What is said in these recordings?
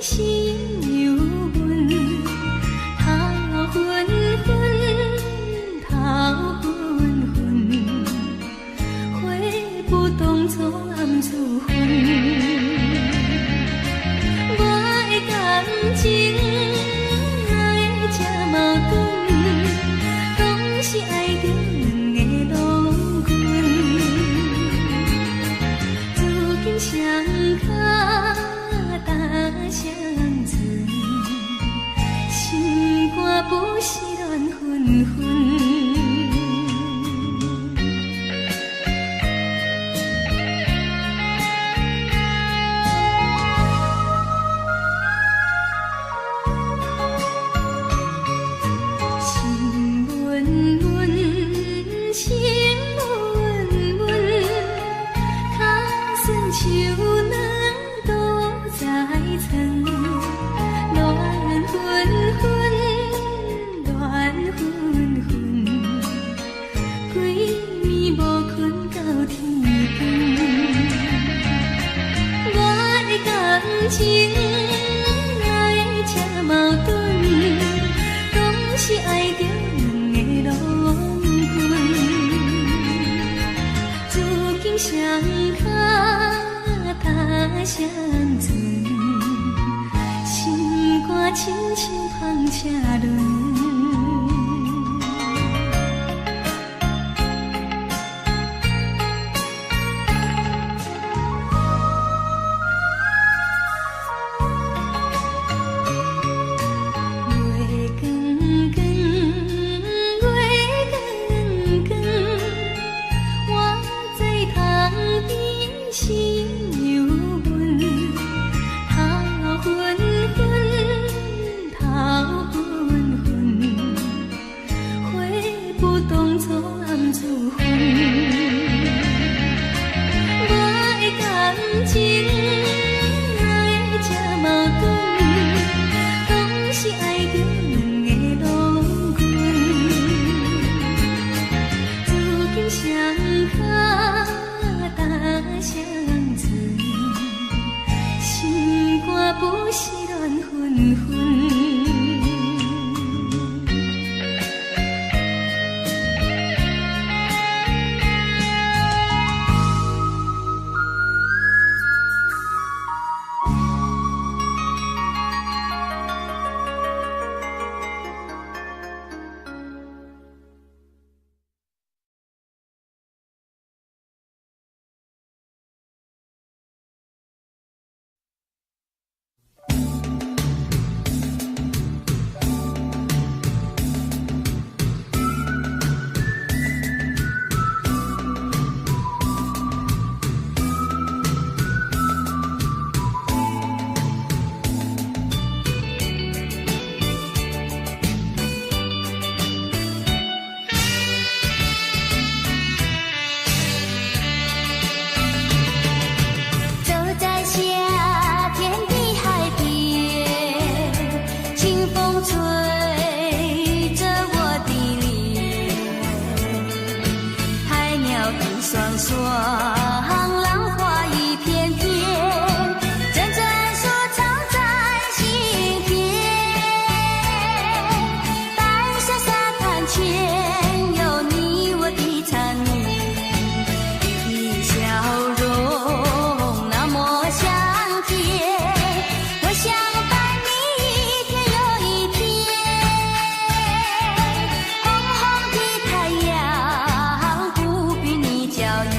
心又阮，頭昏昏，頭昏昏，悔不當初暗處分。我的感情哪會這矛盾？總是愛著兩个郎君，如今雙跤踏雙船，心肝不是亂紛紛。心悶悶，心悶悶，跤酸手軟倒在床，亂紛紛，亂紛紛，規暝無睏到天光。我的感情哪會這矛盾？總是愛著兩个郎君，如今雙跤踏雙船，心肝親像帆車輪。月光光，月光光，我在窗邊心又阮，頭昏昏，頭昏昏，悔不當初暗處分。我的感情哪會這矛盾？總是愛著兩个郎君，如今雙跤踏雙船，心肝不是亂紛紛。走在夏天的海邊，清風吹着我的臉，海鳥一雙雙，浪花一片片，陣陣說唱在心田。白色沙灘前有你我的纏綿，你的笑容那麼香甜，我想伴你一天又一天。紅紅的太陽不比你嬌豔，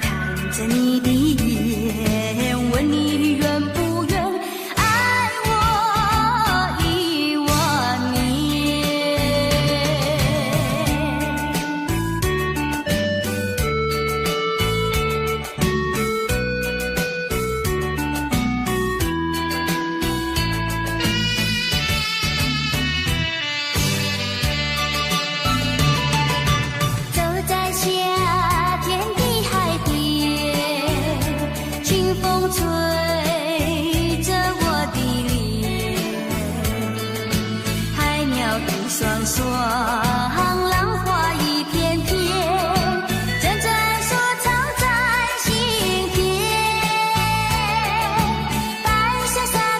看着你的眼，問你願不願愛我一萬年。走在夏天的海邊，清風吹着我的臉，海鳥一雙雙，浪花一片片，陣陣說唱在心田。白色沙灘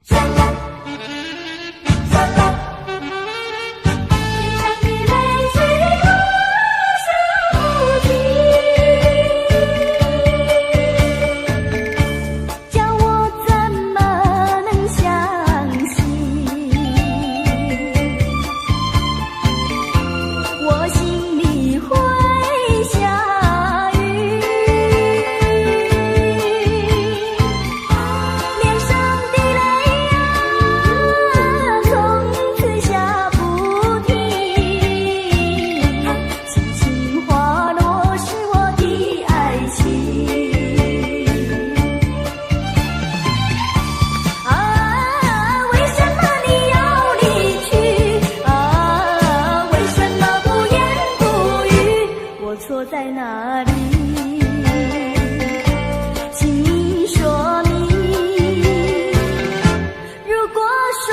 脸上的淚水啊下不停，叫我怎麼能相信？我心裡會下雨，臉上的淚啊，從此下不停，輕輕滑落是我的愛情。啊，為什麼你要離去？啊，為什麼不言不語？我錯在哪裡？請你說明。如果說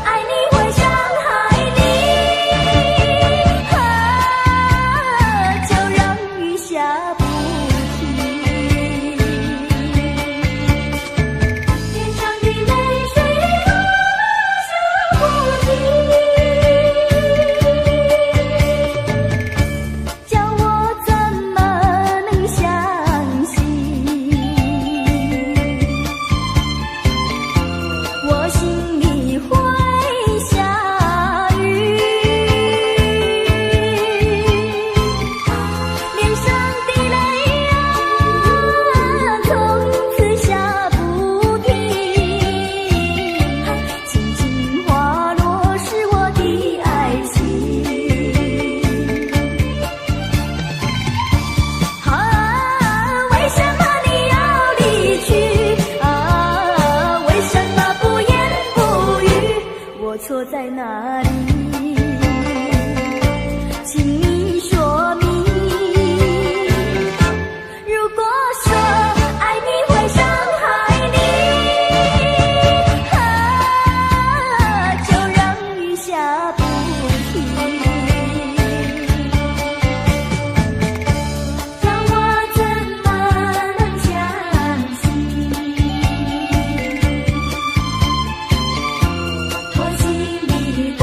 愛你會傷害你，啊，就讓雨下不停。臉上的淚水啊下不停，叫我怎麼能相信？我心裡會下雨，臉上的淚啊，從此下不停，輕輕滑落是我的愛情。啊，為什麼你要離去？啊，為什麼不言不語？我錯在哪裡？請你說明。如果說愛你會傷害你，啊，就讓雨下不停。叫我怎麼能相信？我心裡會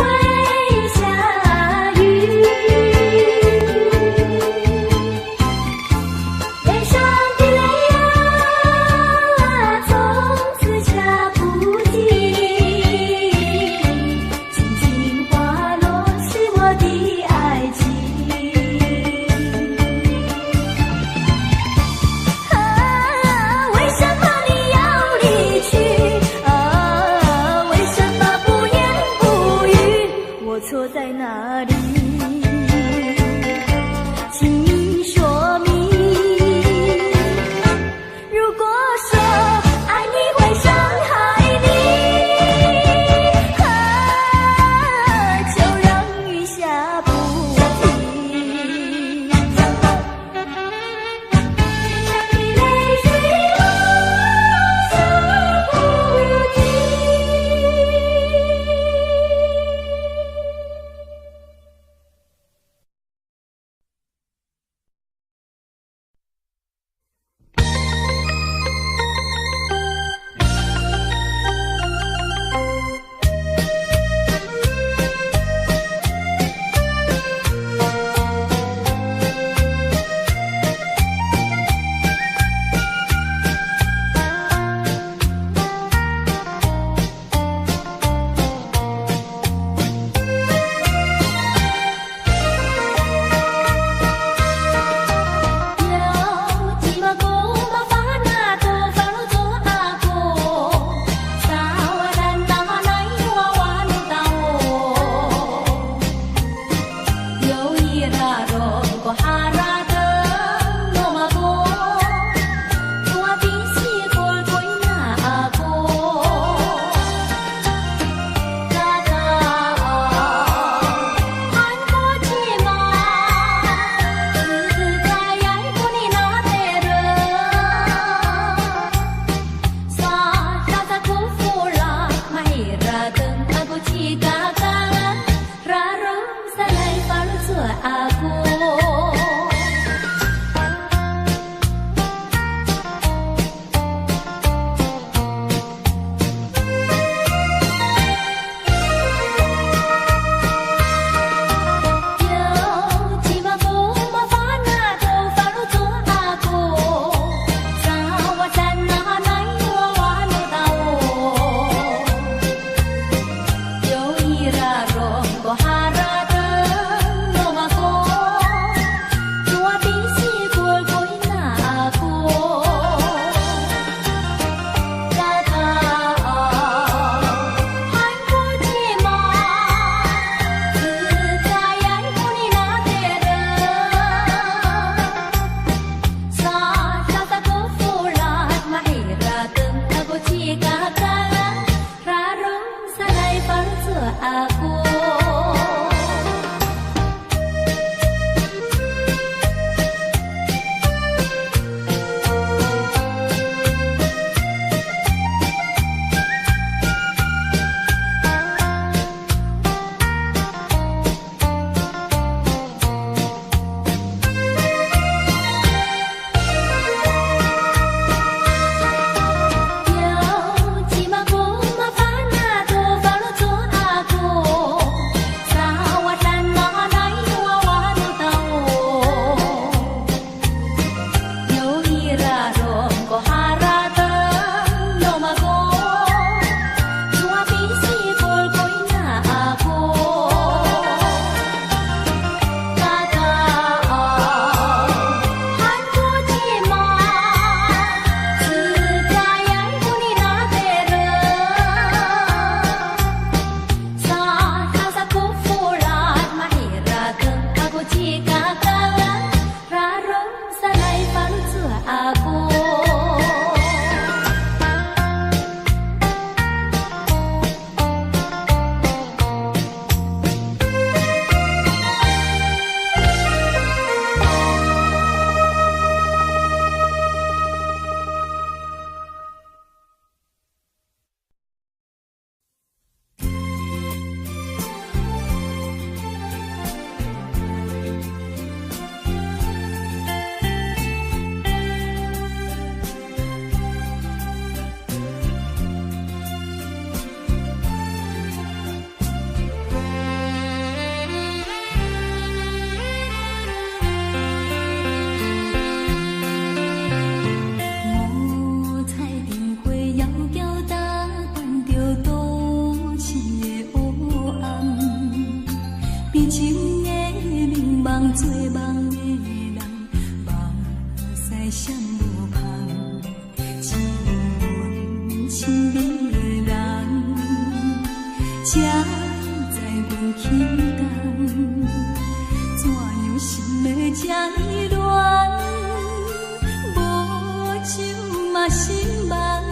嘛心茫。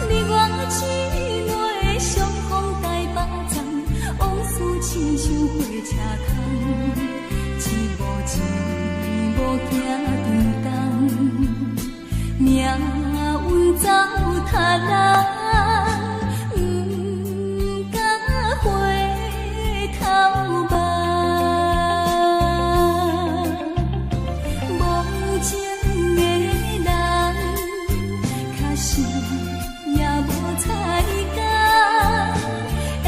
你我姊妹相逢台北站，往事親像火車空，一步一步行長冬，命運走他人，毋敢回頭望。無情的人，確實也無彩工，緣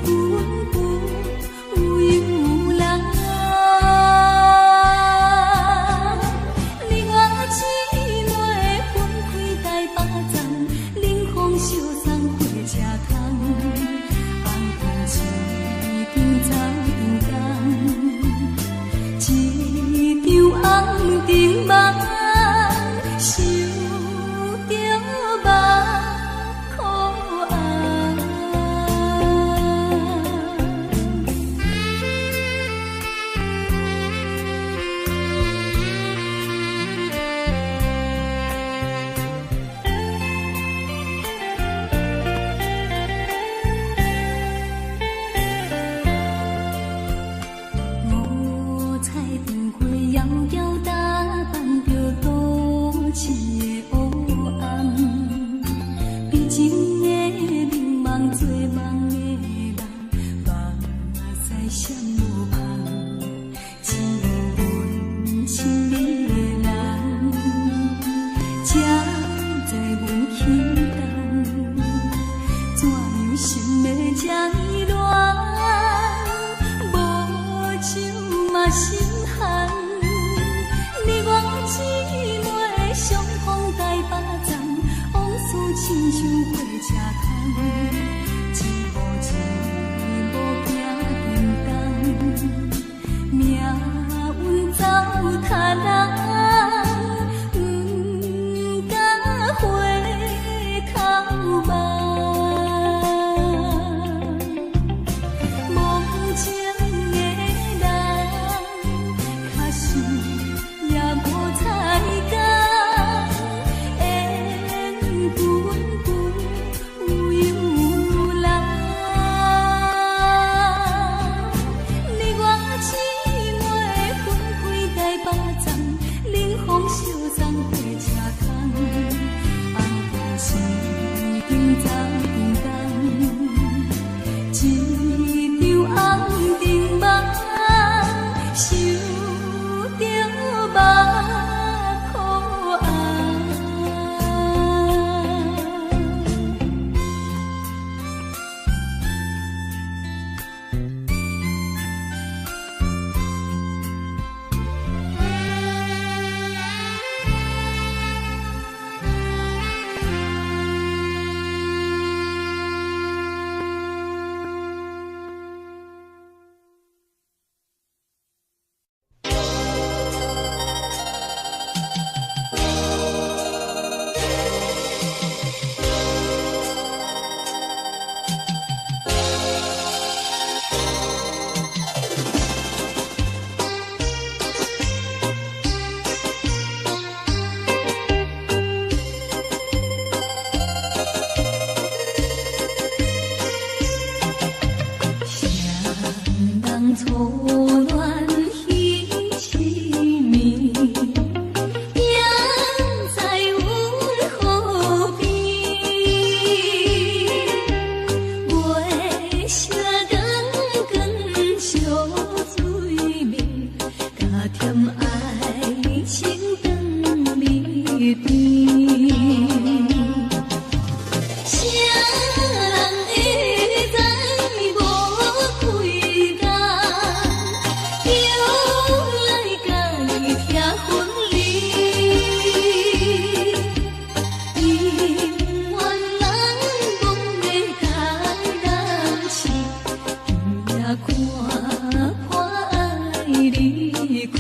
分不由人。你我姊妹分開台北站，冷風相送火車窗，紅燈一張走長冬，一場紅燈夢，想著目苦紅。五彩燈花遙遙打扮著都市的烏暗，悲情的美夢做夢的人，目屎閃無芳，一份親暱的人，才知阮起動，怎樣心會這呢軟？無情嘛心寒，你我姊妹相逢台北站，往事親像火車空，一步一步行長冬，命運走他人，毋敢回頭望。無情的人，確實也無彩工，緣分不由人。你我姊妹分開台北站，冷風相送火車窗，紅燈一張走長冬，一場紅燈夢，想著目苦紅。誰人初戀彼一暝，擱在阮河邊。月色光光相對面，加添愛情長美甜。誰人會知無幾工，又來共你拆分離？姻緣難忘的台南市，今夜看破愛離開。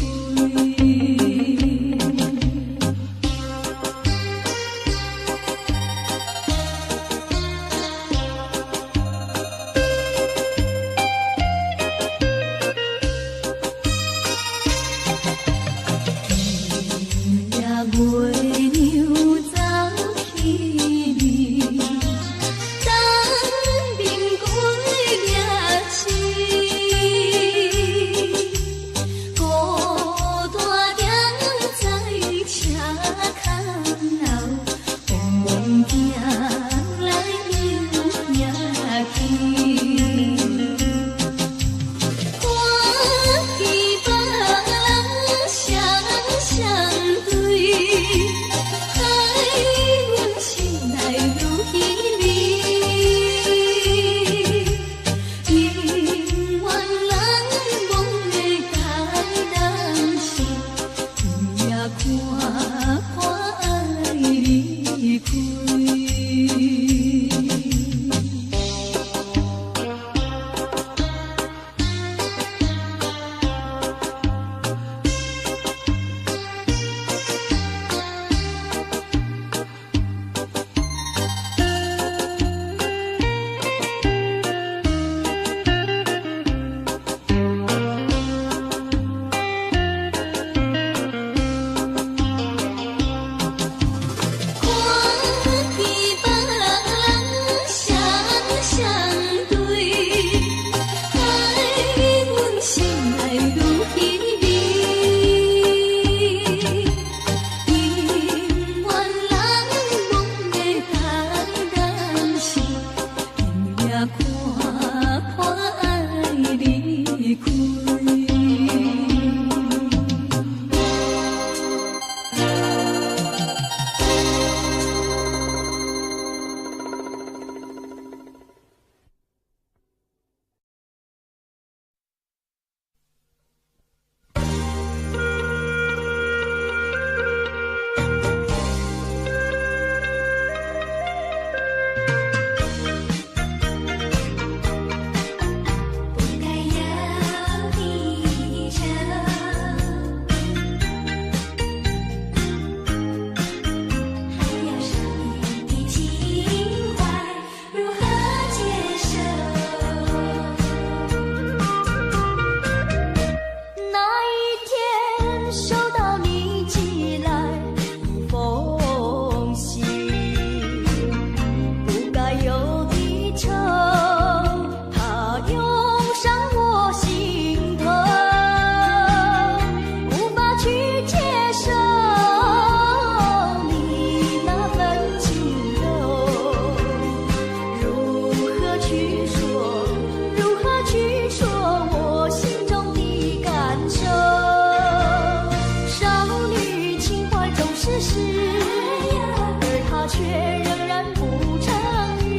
它卻仍然不成語，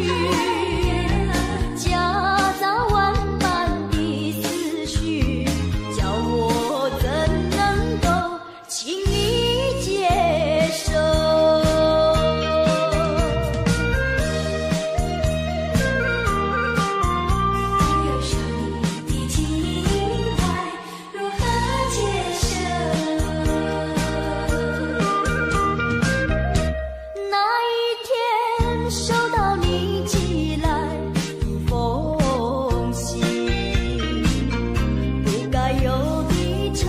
夾雜萬般的思緒，叫我怎能夠輕易接受？有少你的情懷，如何接受？那一天收到你寄來一封信，不該有的愁，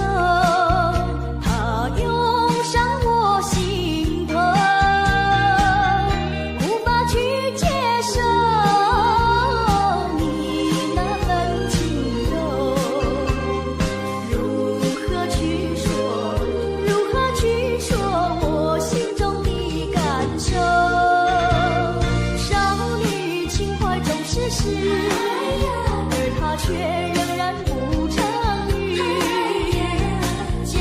它湧上我心頭，無法去接受你那份情柔。如何去說？如何去說我心中的感受？少女情懷總是詩，而它卻仍然不成語，夾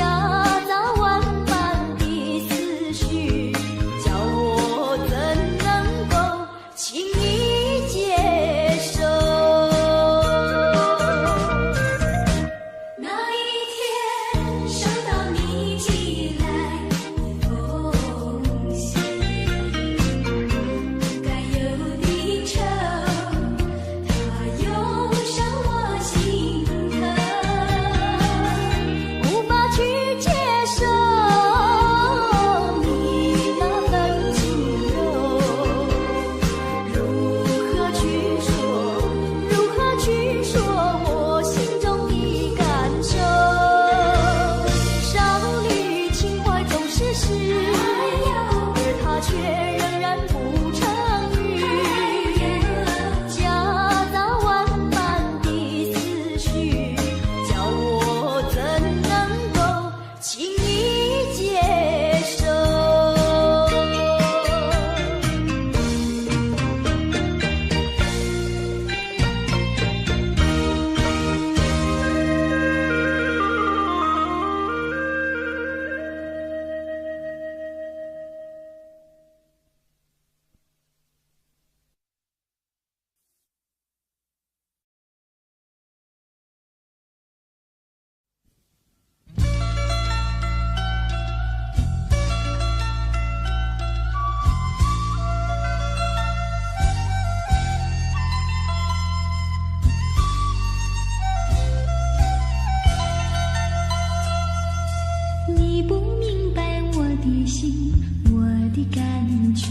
雜萬般的思緒，叫我怎能夠輕易接受？那一天收到你寄來一封信，不該有的愁，它湧上我心頭。無法去接受你那份情柔，如何去說？如何去說我心中的感受？少女情懷總是詩，而它卻仍然不成語，夾雜萬般的思緒，叫我怎能夠輕易接受？你不明白我的心，我的感覺，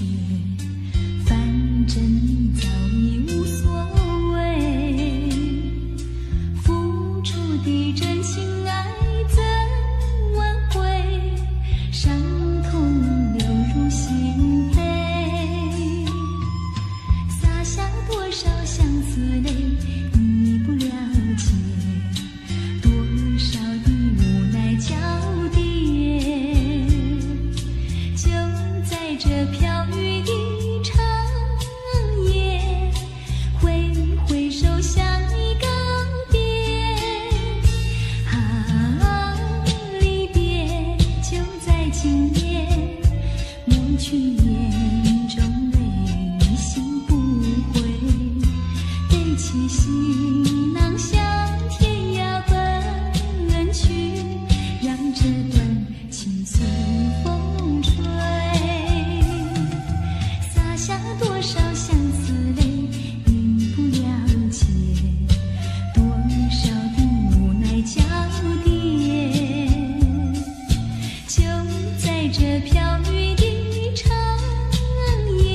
反正你早已無所謂。付出的真情愛怎挽回？傷痛流入心扉，灑下多少相思淚，你不了解。多少的無奈交疊，就在這飄雨的長夜，揮揮手向你告別。啊，離別就在今夜，抹去眼中淚，心不悔，背起行囊向天涯奔去，讓這段情隨風吹。灑下多少相思淚，你不了解，多少的無奈交疊，就在這飄雨的長夜，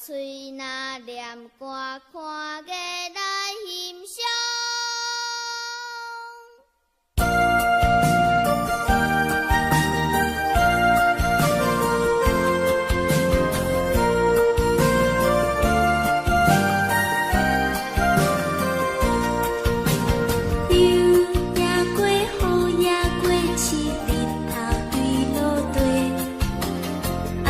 喙若念歌，看月來欣賞。流也過，雨也過，是日頭對落地。暗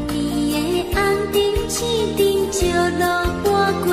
暝的紅燈、星燈照落半過。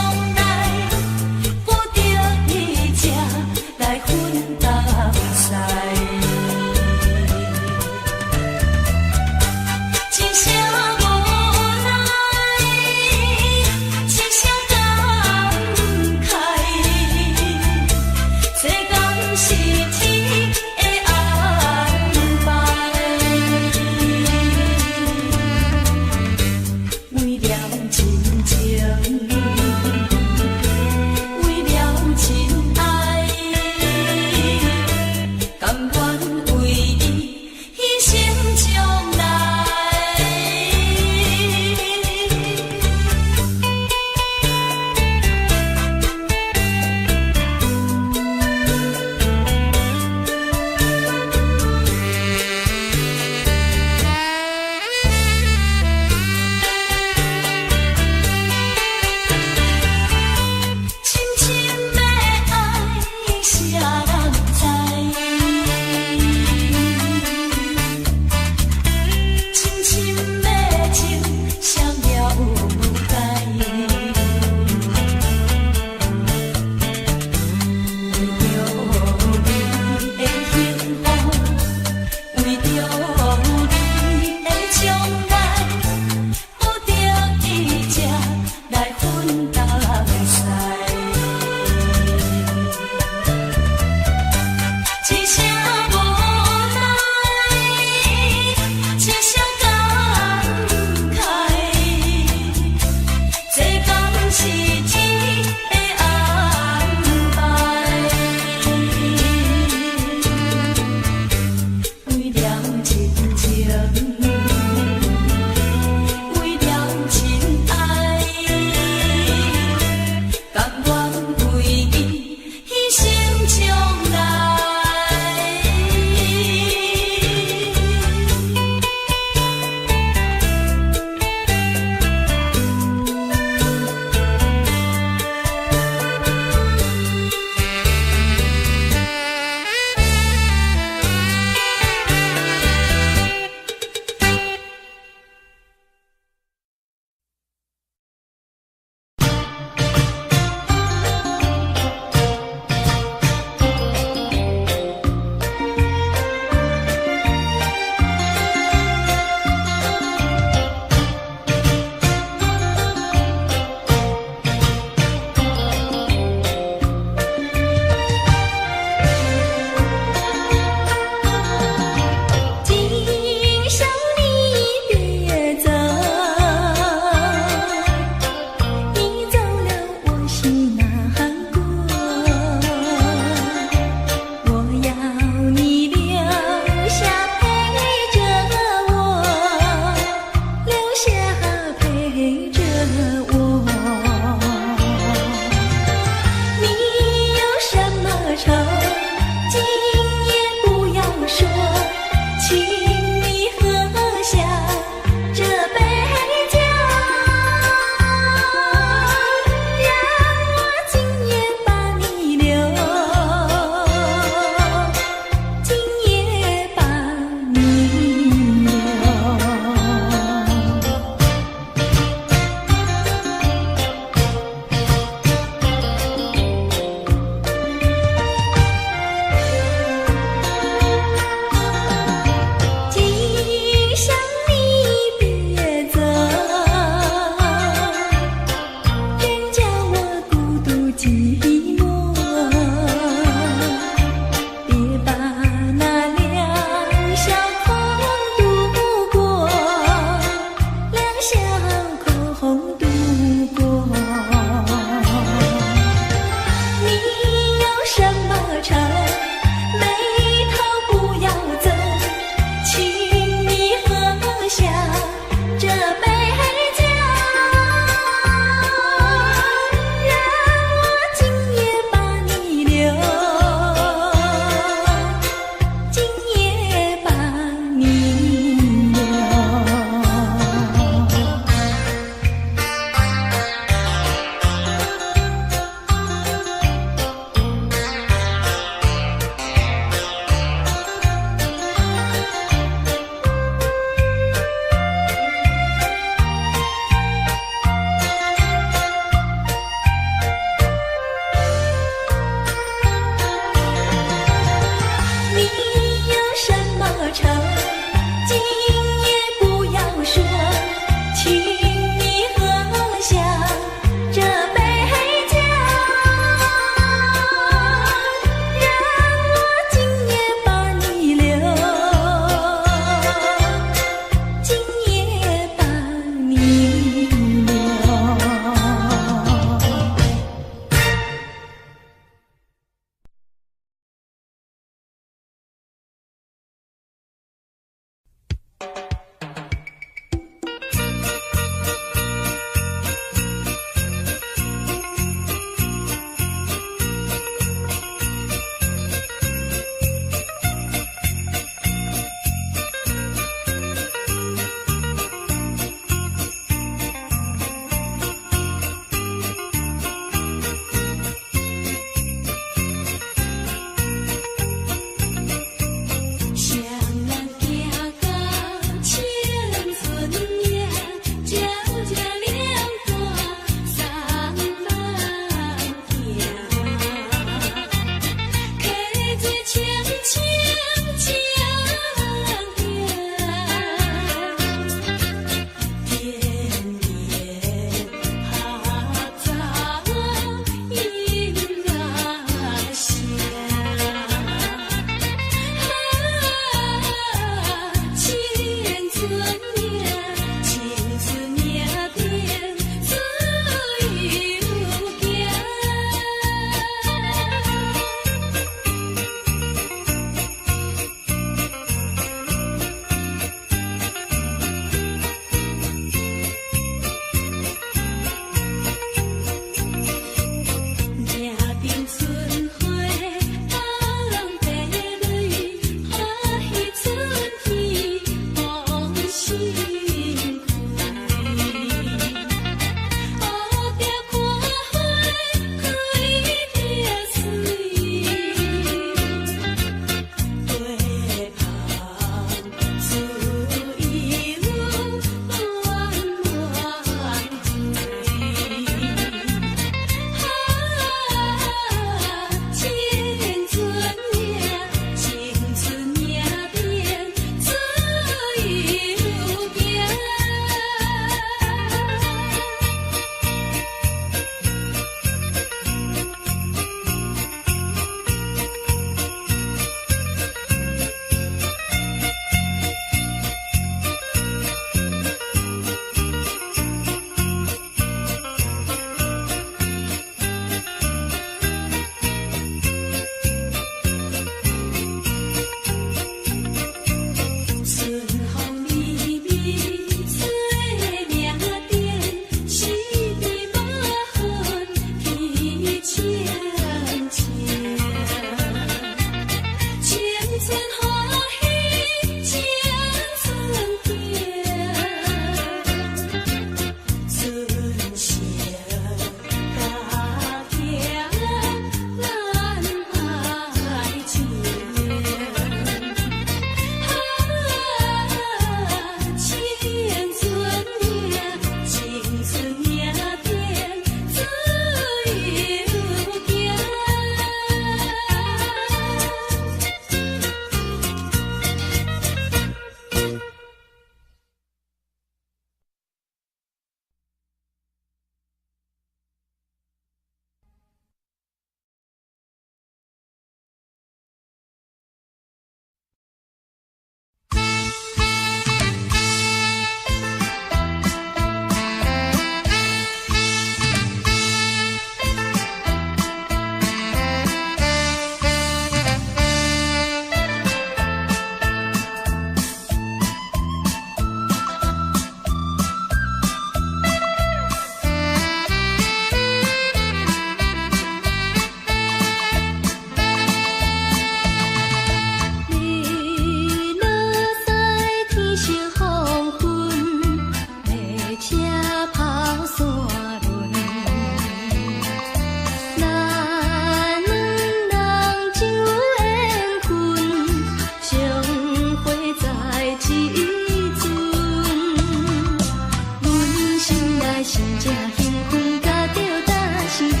心正興奮，佮著擔心阮，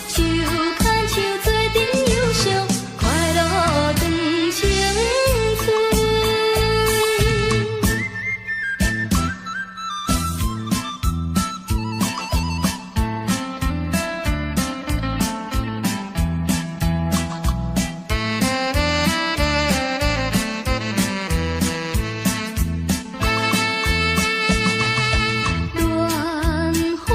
手牽手做陣遊賞，快樂當青春。戀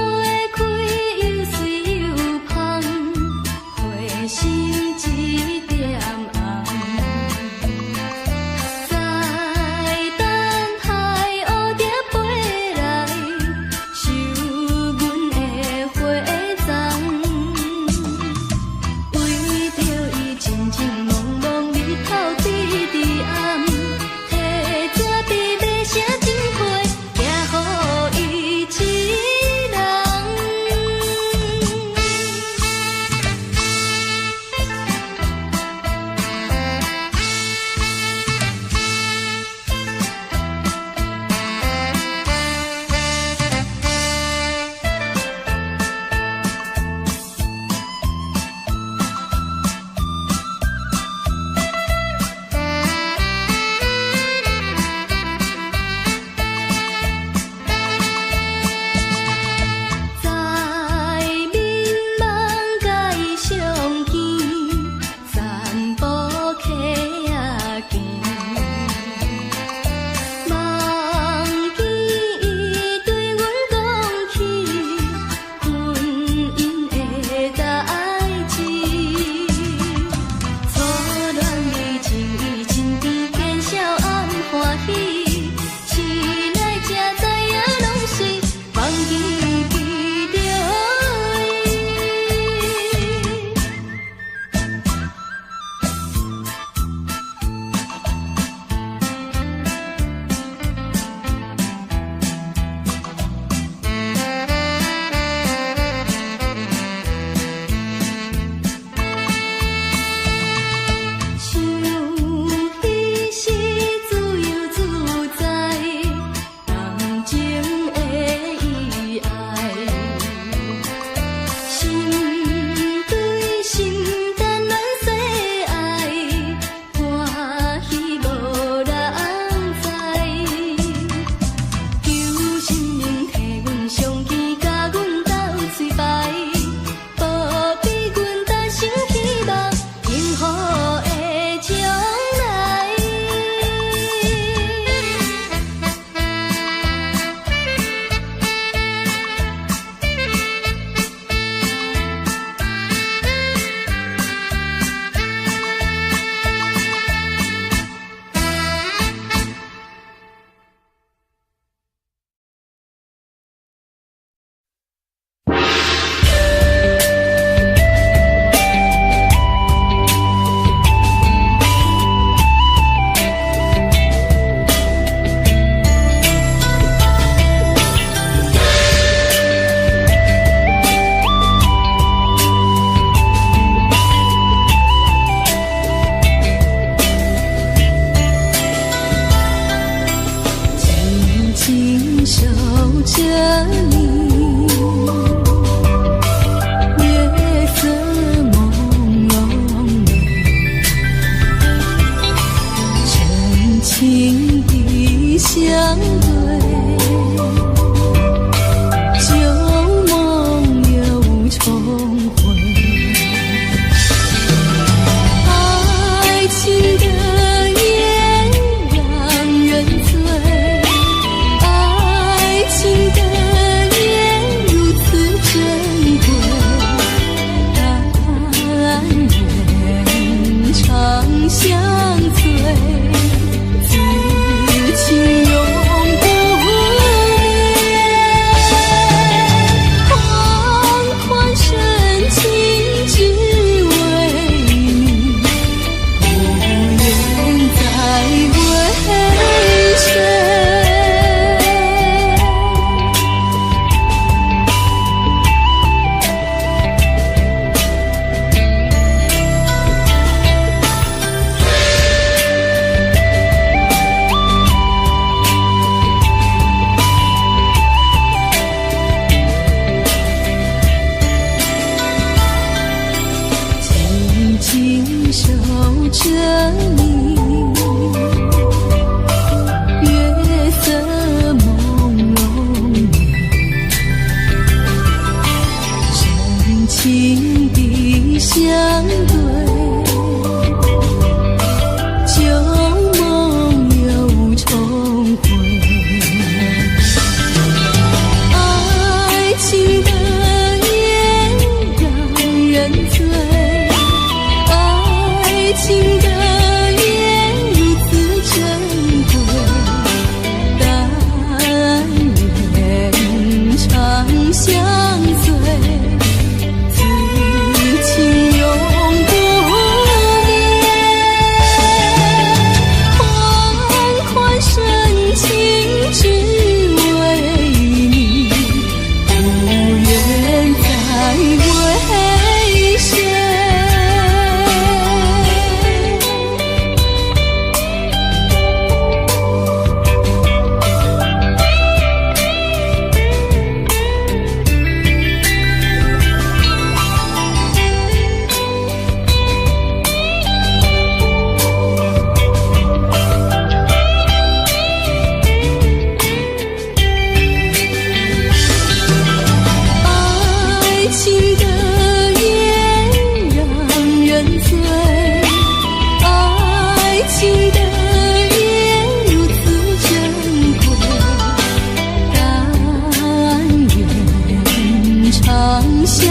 相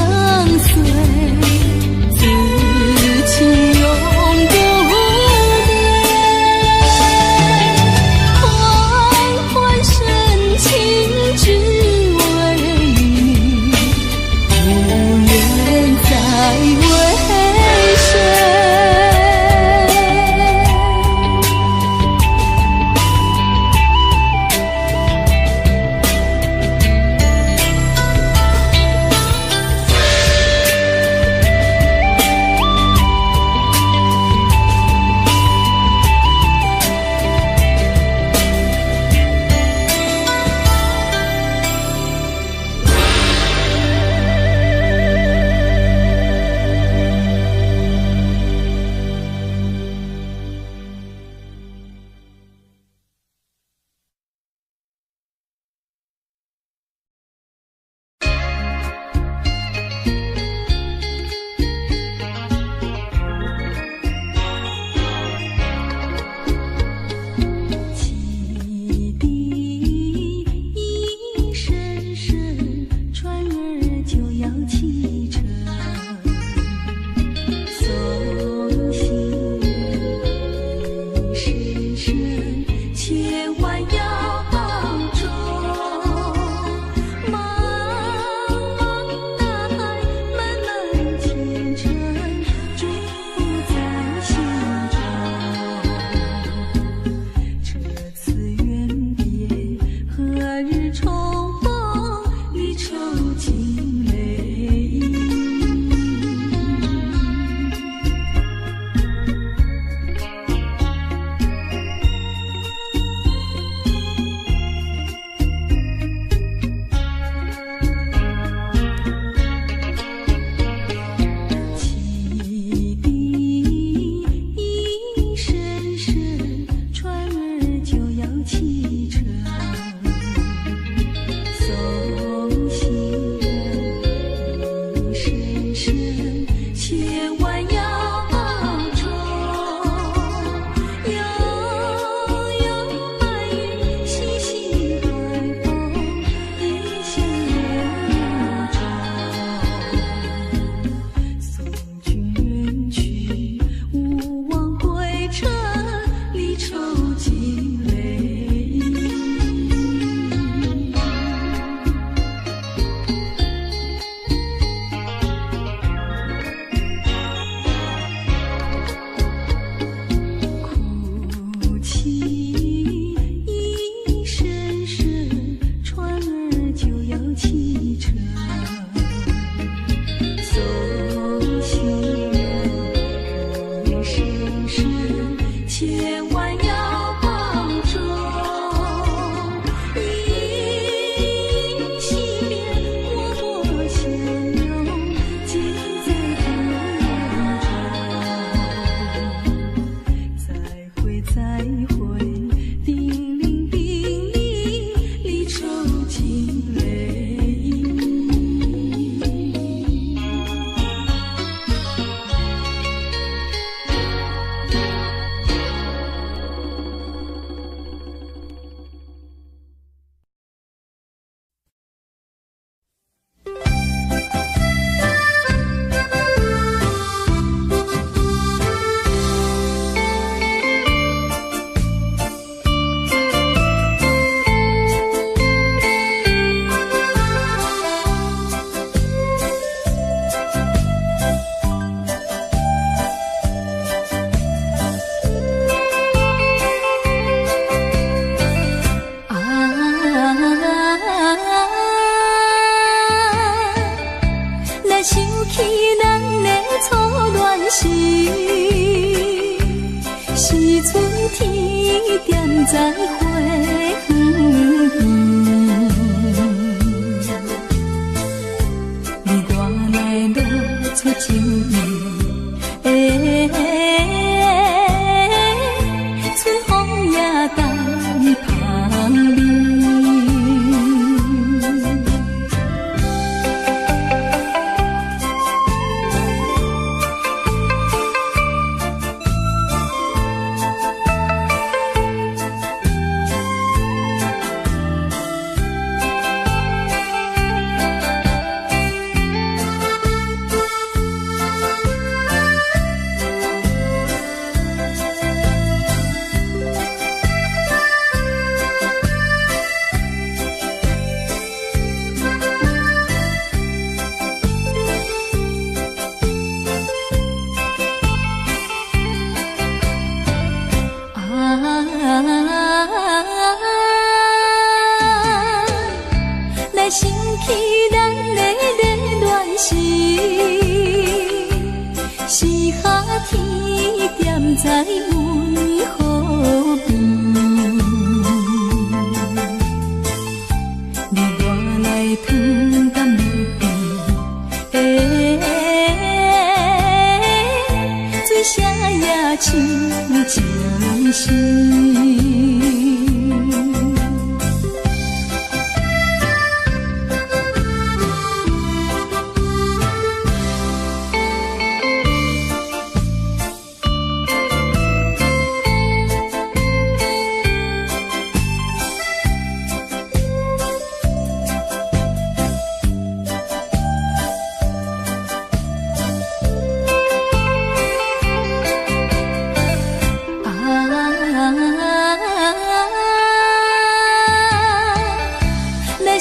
隨，此情永不變。款款深情只為你，無緣再為誰。汽笛一聲聲，船兒就要啟程，送行人一聲聲，千萬要保重。茫茫大海，漫漫前程，祝福在心中。這次遠別，何日重逢？離愁盡淚盈。汽笛一聲聲，船兒就要啟程，送行人一聲聲，千萬要保重。悠悠白雲，細細海風，異鄉人雨中。送君遠去，勿忘歸程，離愁盡淚盈。哭泣一聲聲，船兒就要啟程，送行人一聲聲，千萬要保重。依依惜別，脈脈相擁，盡在不言中。再會再會，叮嚀叮嚀，離愁盡淚盈。啊！若想起咱的初戀時，是春天踮在花園邊，你我來露出情意，春風也帶香味。想起咱的熱戀時，四下天踮在阮予邊，你我來湯敢會變？欸，水聲也親像是。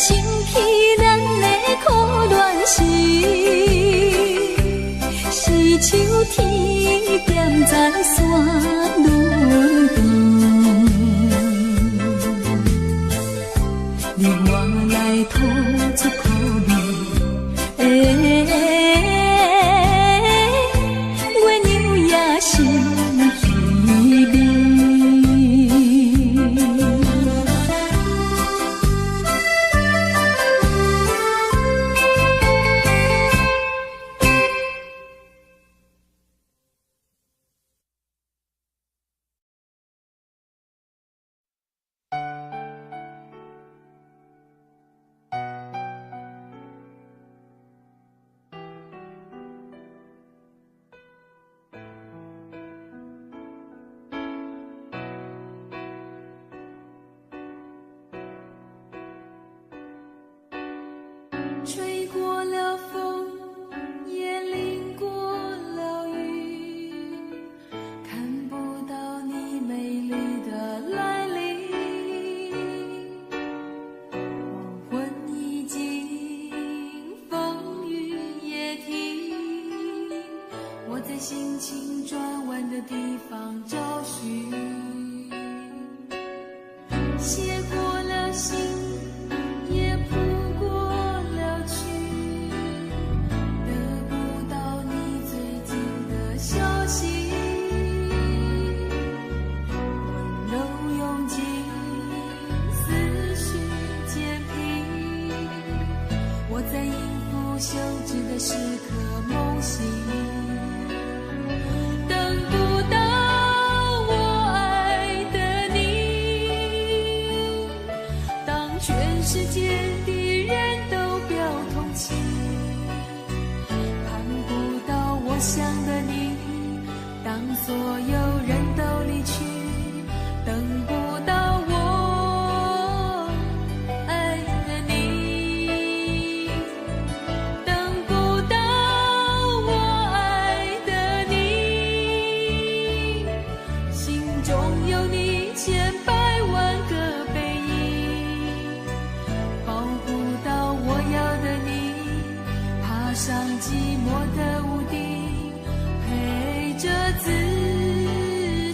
想起咱的苦戀時，是秋天踮在山崙邊，你我來吐出苦味，欸，月娘也心稀微。吹過了風，也淋過了雨，看不到你美麗的來臨。黃昏已盡，風雨也停，我在心情轉彎的地方找尋，寫過了信，也譜過了曲，得不到你最近的消息。溫柔用盡，思緒漸平，我在音符休止的時刻夢醒，等不到我愛的你，當全世界的人都表同情，盼不到我想的你，當所有人都離去，等不到我愛的你，等不到我愛的你，心中有你千百萬個背影，抱不到我要的你，爬上寂寞的屋頂，陪着自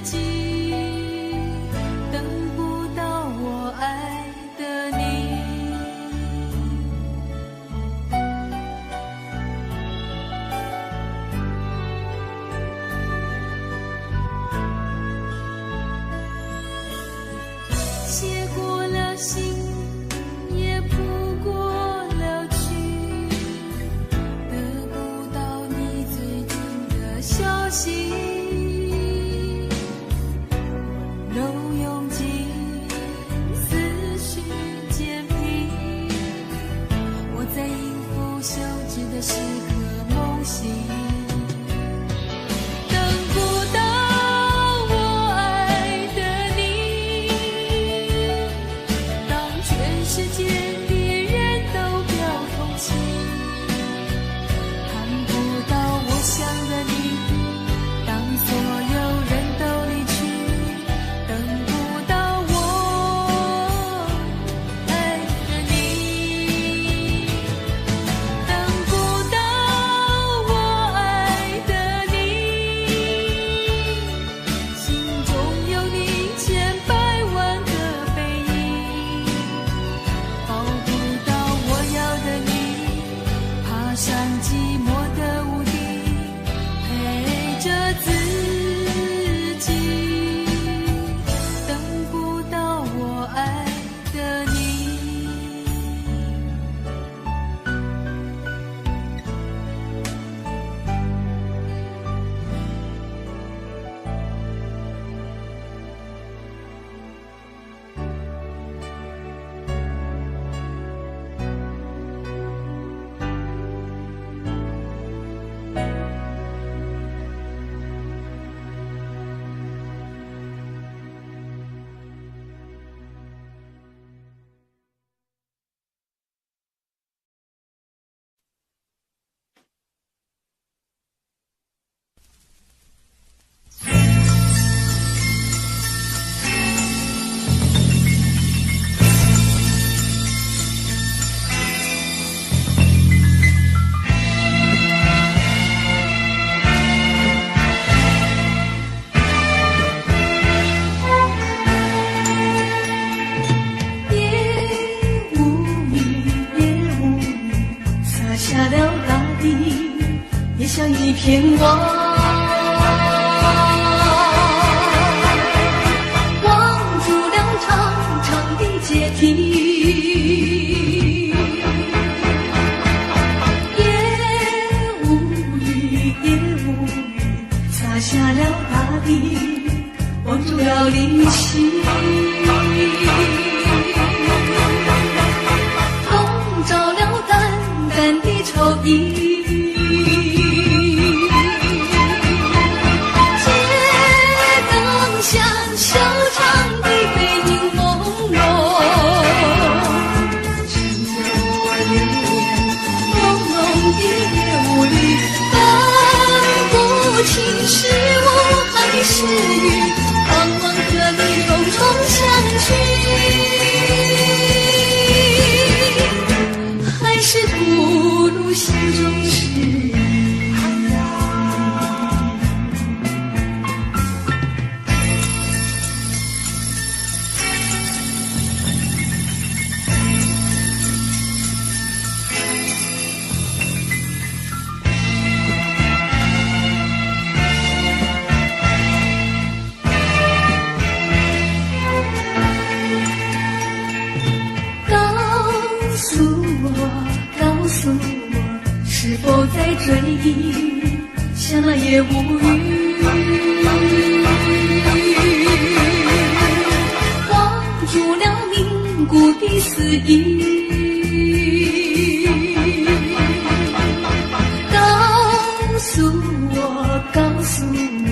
己，等不到我愛的你。寫過了信，也譜過了曲，得不到你最近的消息。溫柔用盡，思緒漸平，我在音符休止的時刻夢醒，等不到我愛的你，當全世界的人都表同情，盼不到我想的你，當所有人都離去，等不到我愛的你，等不到像一片網，網住了長長的階梯。夜無雨，夜無雨，灑下了大地，網住了靈犀。籠罩了淡淡的愁意。街燈下，修長的背影朦朧，襯得我留戀朦朧的夜霧裡，分不清是霧還是雨，盼望和你重重相聚，還是吐露心中事。告訴我，告訴我，是否在追憶，像那夜無雨，網住了凝固的思憶。告訴我，告訴我，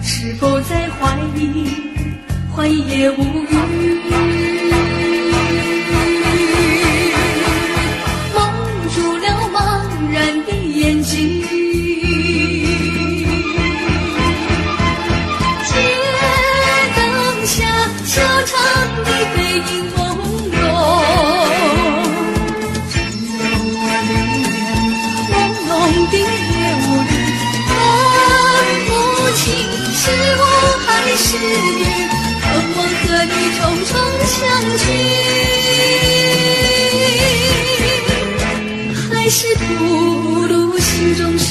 是否在懷疑，懷疑夜無雨，蒙住了茫然的眼睛。街燈下，修長的背影朦朧，襯得我留戀朦朧的夜霧裡，分不清是霧還是雨，盼望和你重重相聚，還是吐露心中事。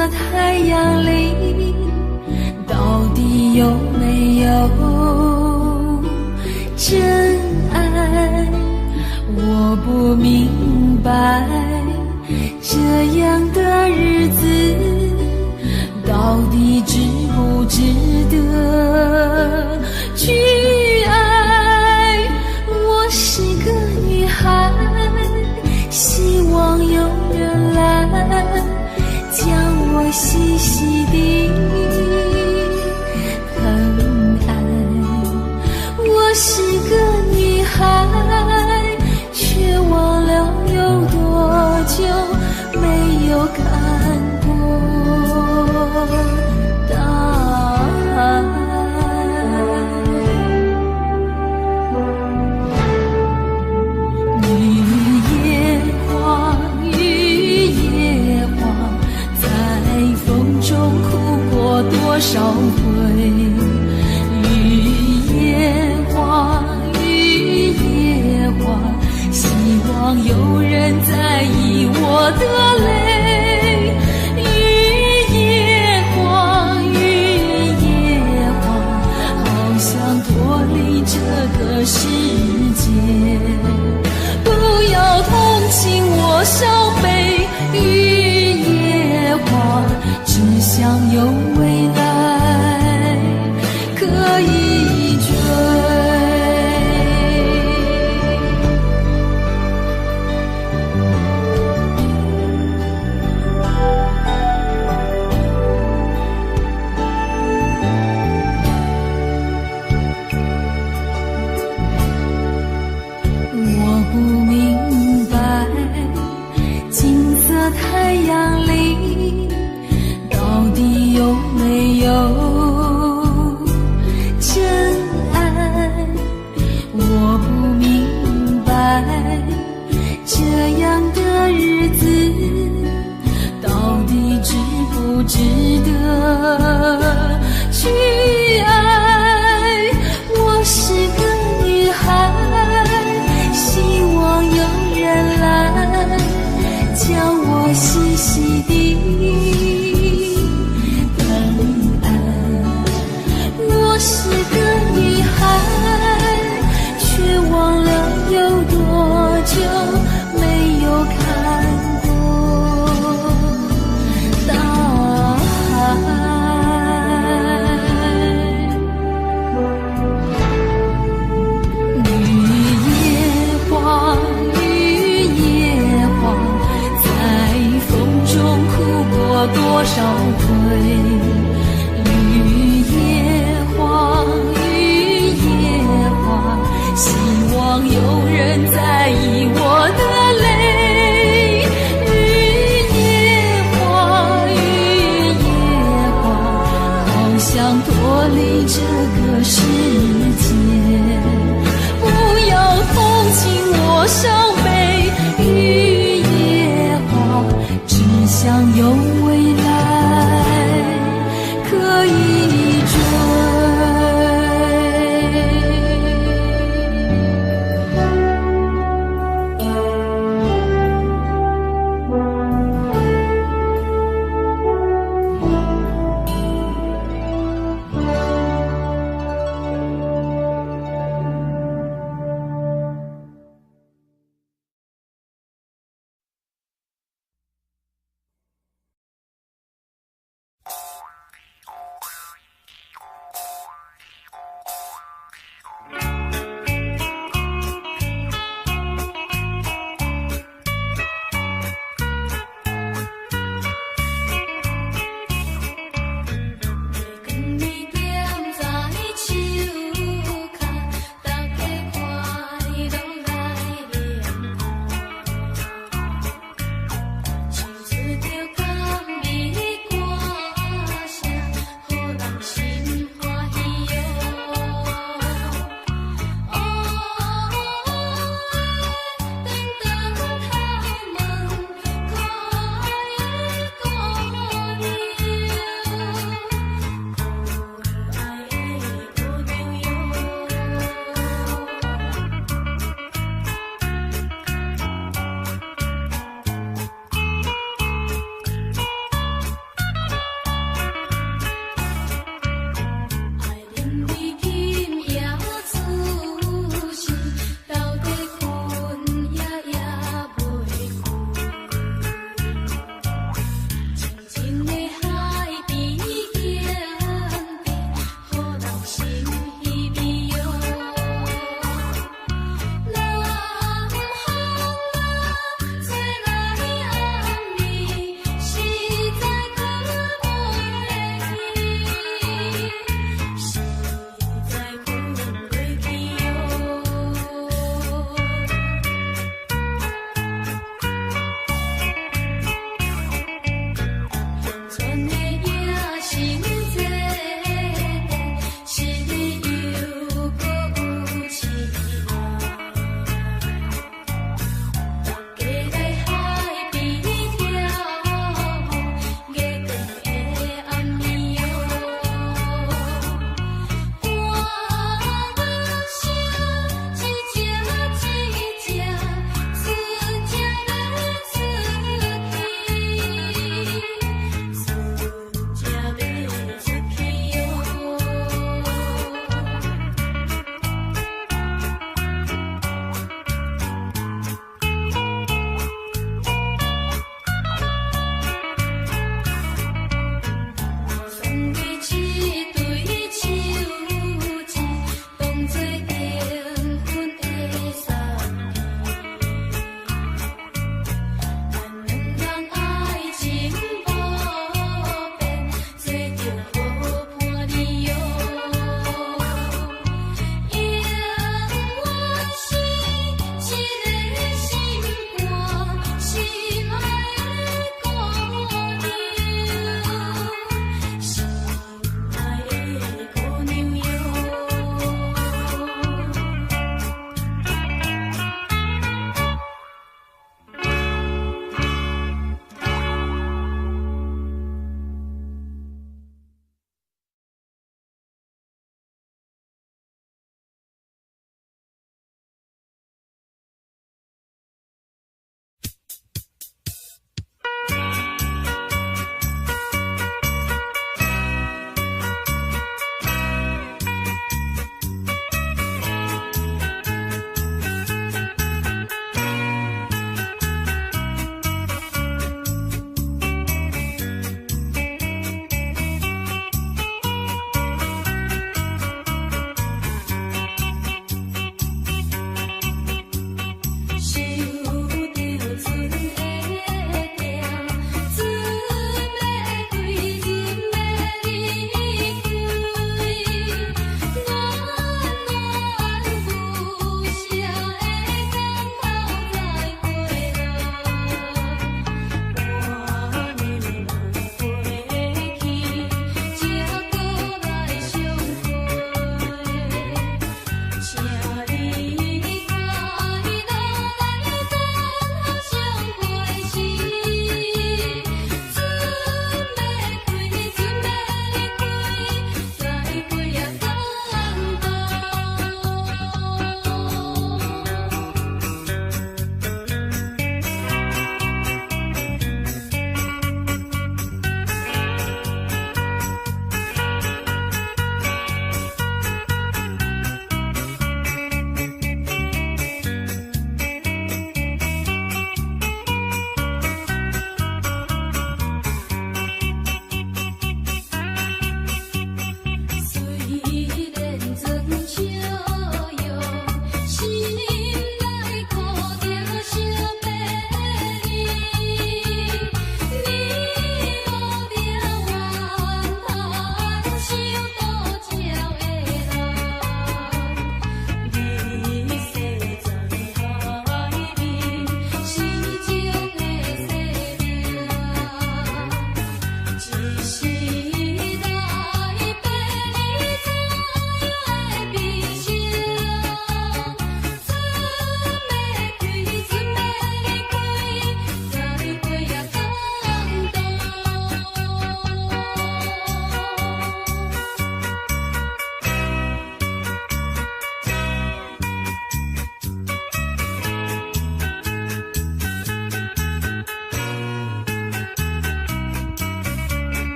色太陽裡，到底有沒有真愛？我不明白，這樣的日子到底值不值得去愛？我是個女孩，希望有人來將我細細地疼愛。我是個女孩，卻忘了有多久沒有看過大海。雨夜花，雨夜花，在風中哭過多少回？雨夜花，雨夜花，希望有人在意我的淚。雨夜花，雨夜花，好想脫離這個世界。不要同情我傷悲，雨夜花，只想有未來可以追。我不明白，金色太陽裡到底有沒有真愛？我不明白，這樣的日子到底值不值得去愛？我是個女孩，希望有人來將我細細地疼愛。我是個女孩，卻忘了有多久沒有看過大海。雨夜花，雨夜花，在風中哭過多少回？雨夜花，雨夜花，希望有人在意我的淚。雨夜花，雨夜花，好想脫離這個世界。不要同情我傷悲，雨夜花，只想有未來可以追。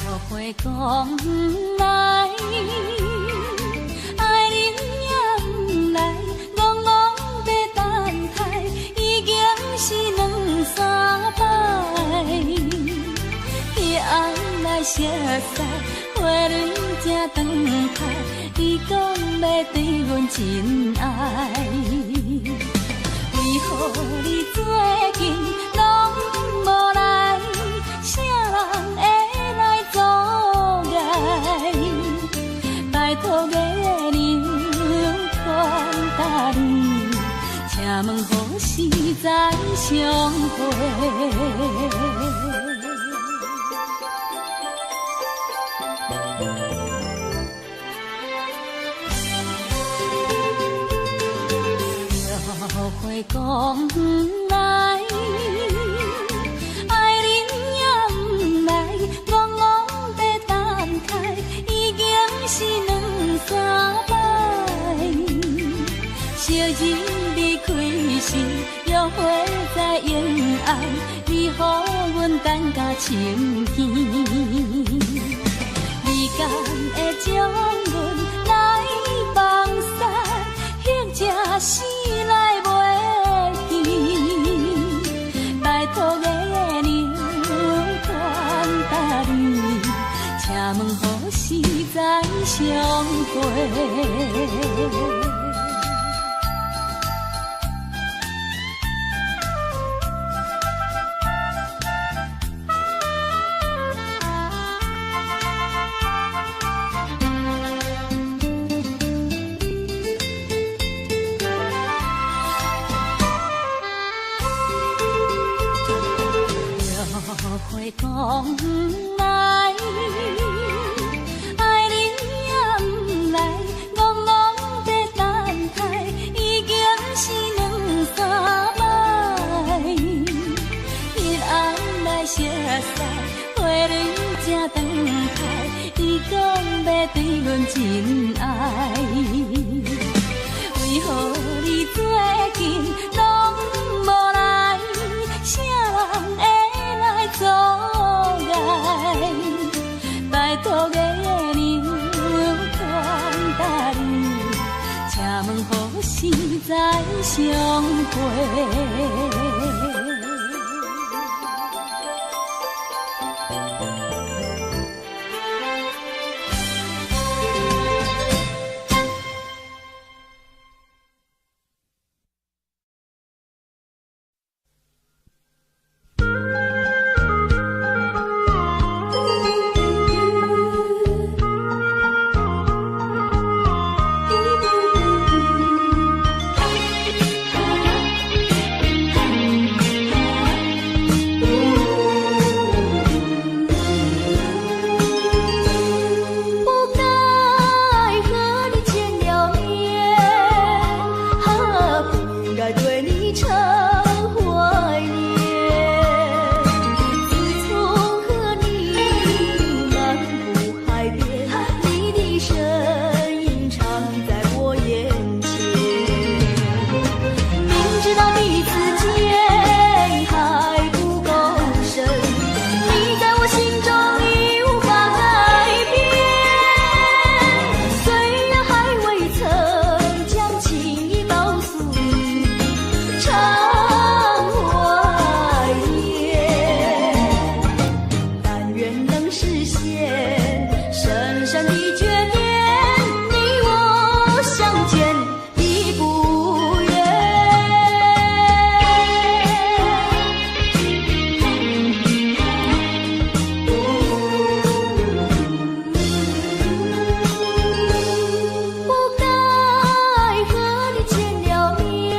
落花讲来，爱人也毋来，戆戆欲等待，已经是两三摆。彼暗来熟似，花蕊正长开，伊讲欲对阮真爱。为何你最近拢无来？啥人会来阻碍？拜托月娘传达你，请问何时再相会？落花讲来，爱人也毋来，戆戆欲等待，已经是两三摆。昔日离开时，约会在永安，你予阮等甲深更。你敢会将阮来放散，或者死来袂记？拜托月娘传达你，请问何时再相会？落花讲来，爱人也毋来，戆戆欲等待，已经是两三摆。彼暗来熟似，花蕊正长开，伊讲欲对阮真爱。为何你最近拢无来？啥人会来阻碍？拜托月娘传达你，请问何时再相会？不该和你見了面，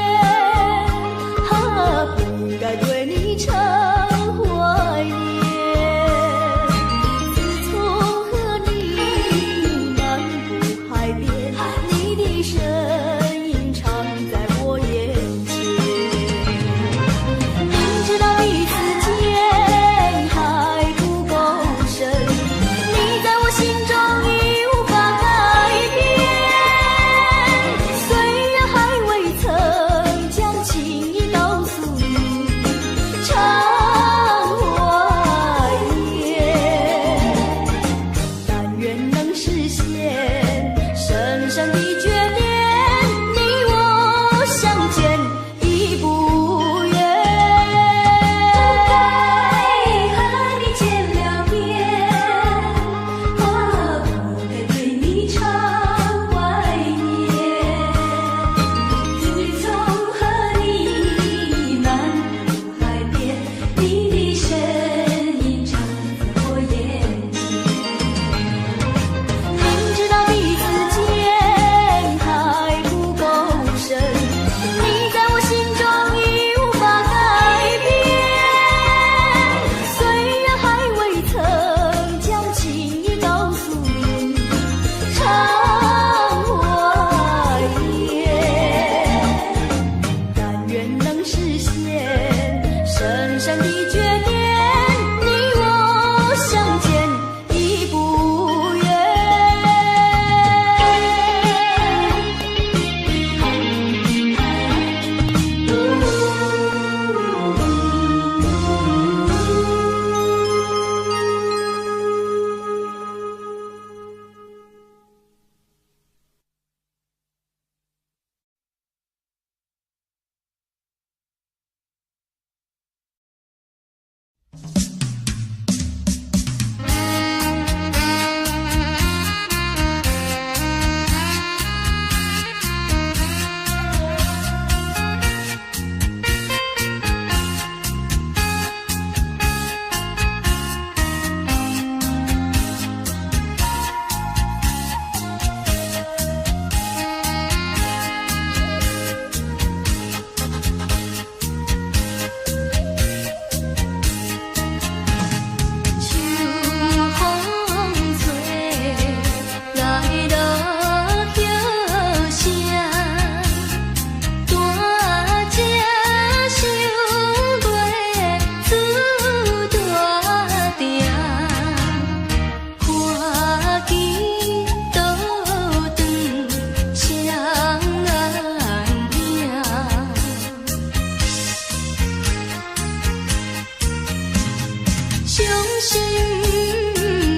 心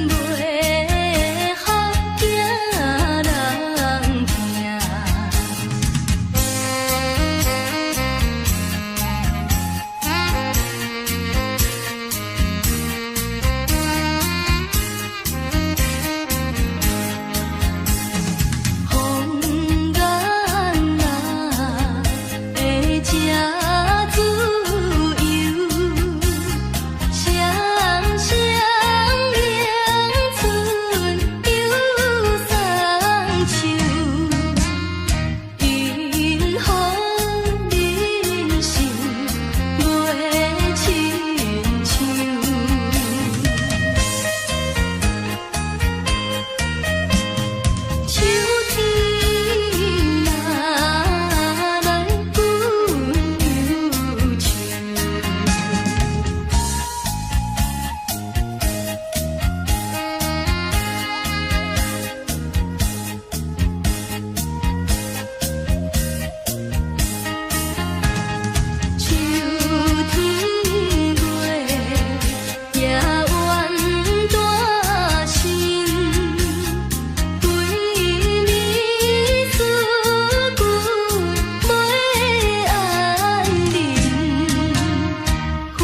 袂予囝人疼。風眼啊，會這自由，雙雙迎春又送秋，因予人生袂親像。秋天啊，來阮憂愁。秋天月也怨大深，規暝思君袂安眠，分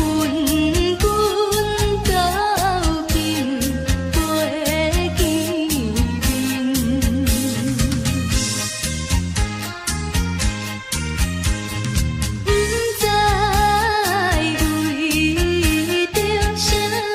君到今袂見面。不知為著啥原因。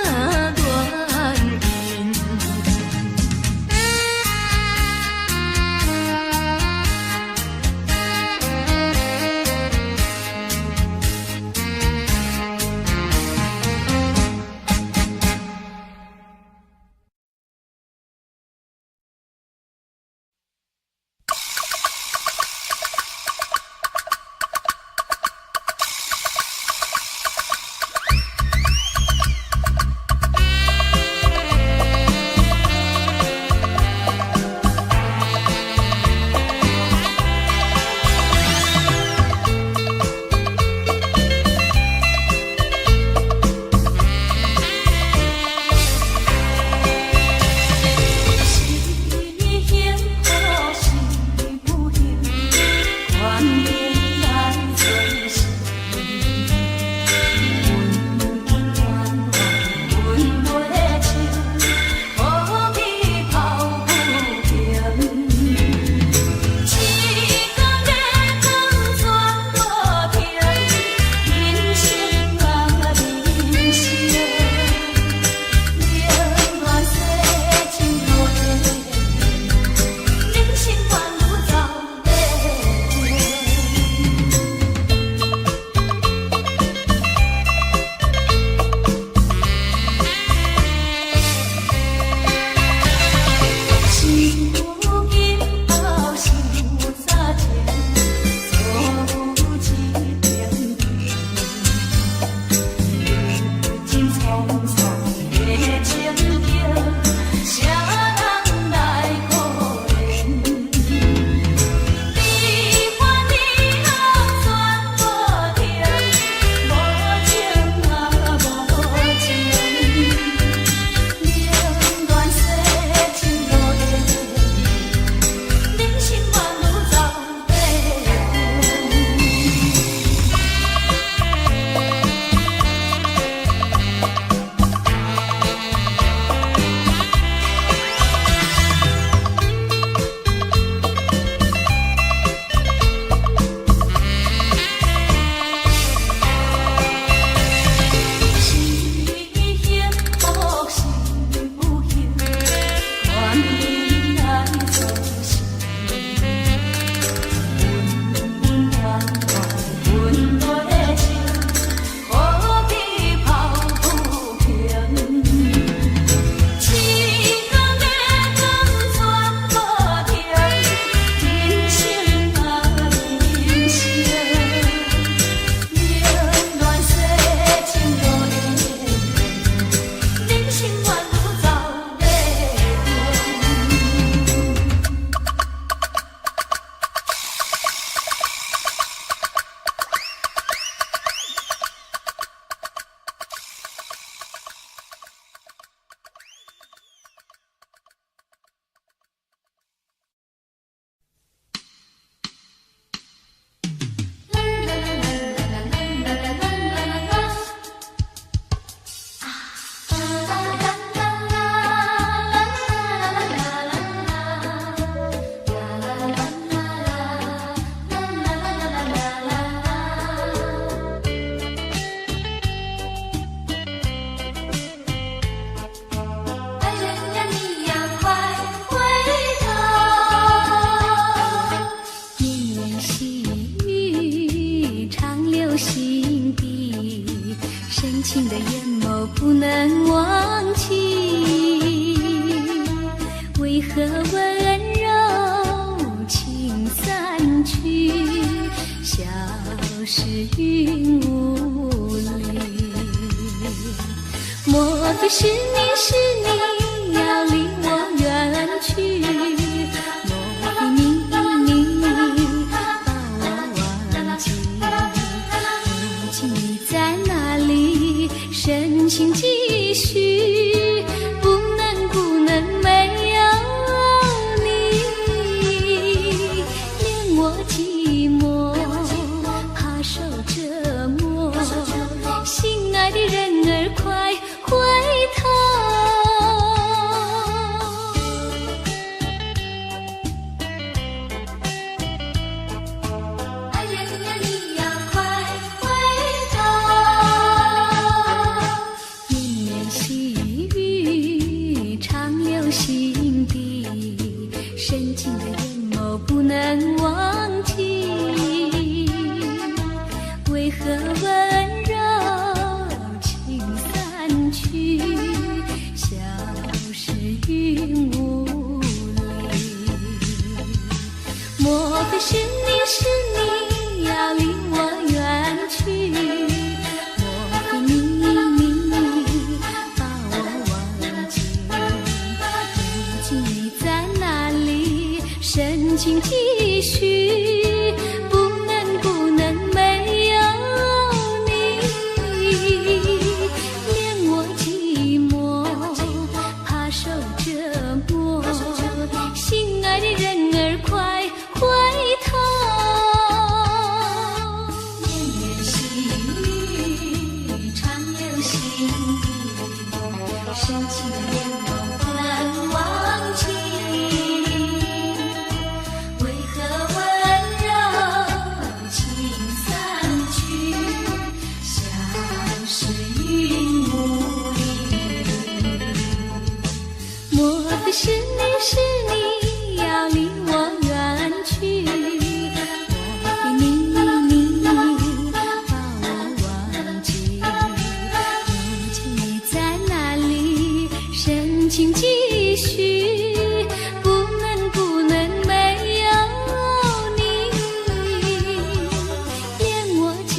是幸福是不幸，懸命來做事。恩恩怨怨阮袂清，何必抱不平？时光的转全無停，人生啊人生。冷暖世情路的，人生宛如走马燈。是有今後是有早情，錯有一點甜。如今匆匆的情景，誰人來可憐？悲歡離合全無停，無情啊無情。冷暖世情路的，人生宛如走馬燈。是幸福是不幸，懸命來做事。恩恩怨怨阮袂清，何必抱不平？時光的轉全無停，人生啊人生。冷暖世情路的，人生宛如走馬燈。心底，深情的眼眸不能忘記。為何溫柔情散去，消失雲霧裡？莫非是你是你要離我遠去？莫非你你把我忘記？如今你在哪裡？深情繼續，不能不能沒有你，憐我寂寞，怕受折磨。心愛的人兒快回頭。愛人呀，你要快回頭。綿綿細雨長留心底，深情的眼眸不能忘記。為何溫柔情散去，消失雲霧裡？莫非是你是你要離我遠去？莫非你你把我忘記？如今你在哪裡？深情繼續，不能不能沒有你，憐我寂寞，怕受折磨。心愛的人兒快回頭。綿綿細雨長留心底，深情的眼眸不能忘記。為何溫柔情散去，消失雲霧裡？莫非是你是你要離我遠去？莫非你你把我忘記？如今你在哪裡？深情繼續，不能不能沒有你，憐我寂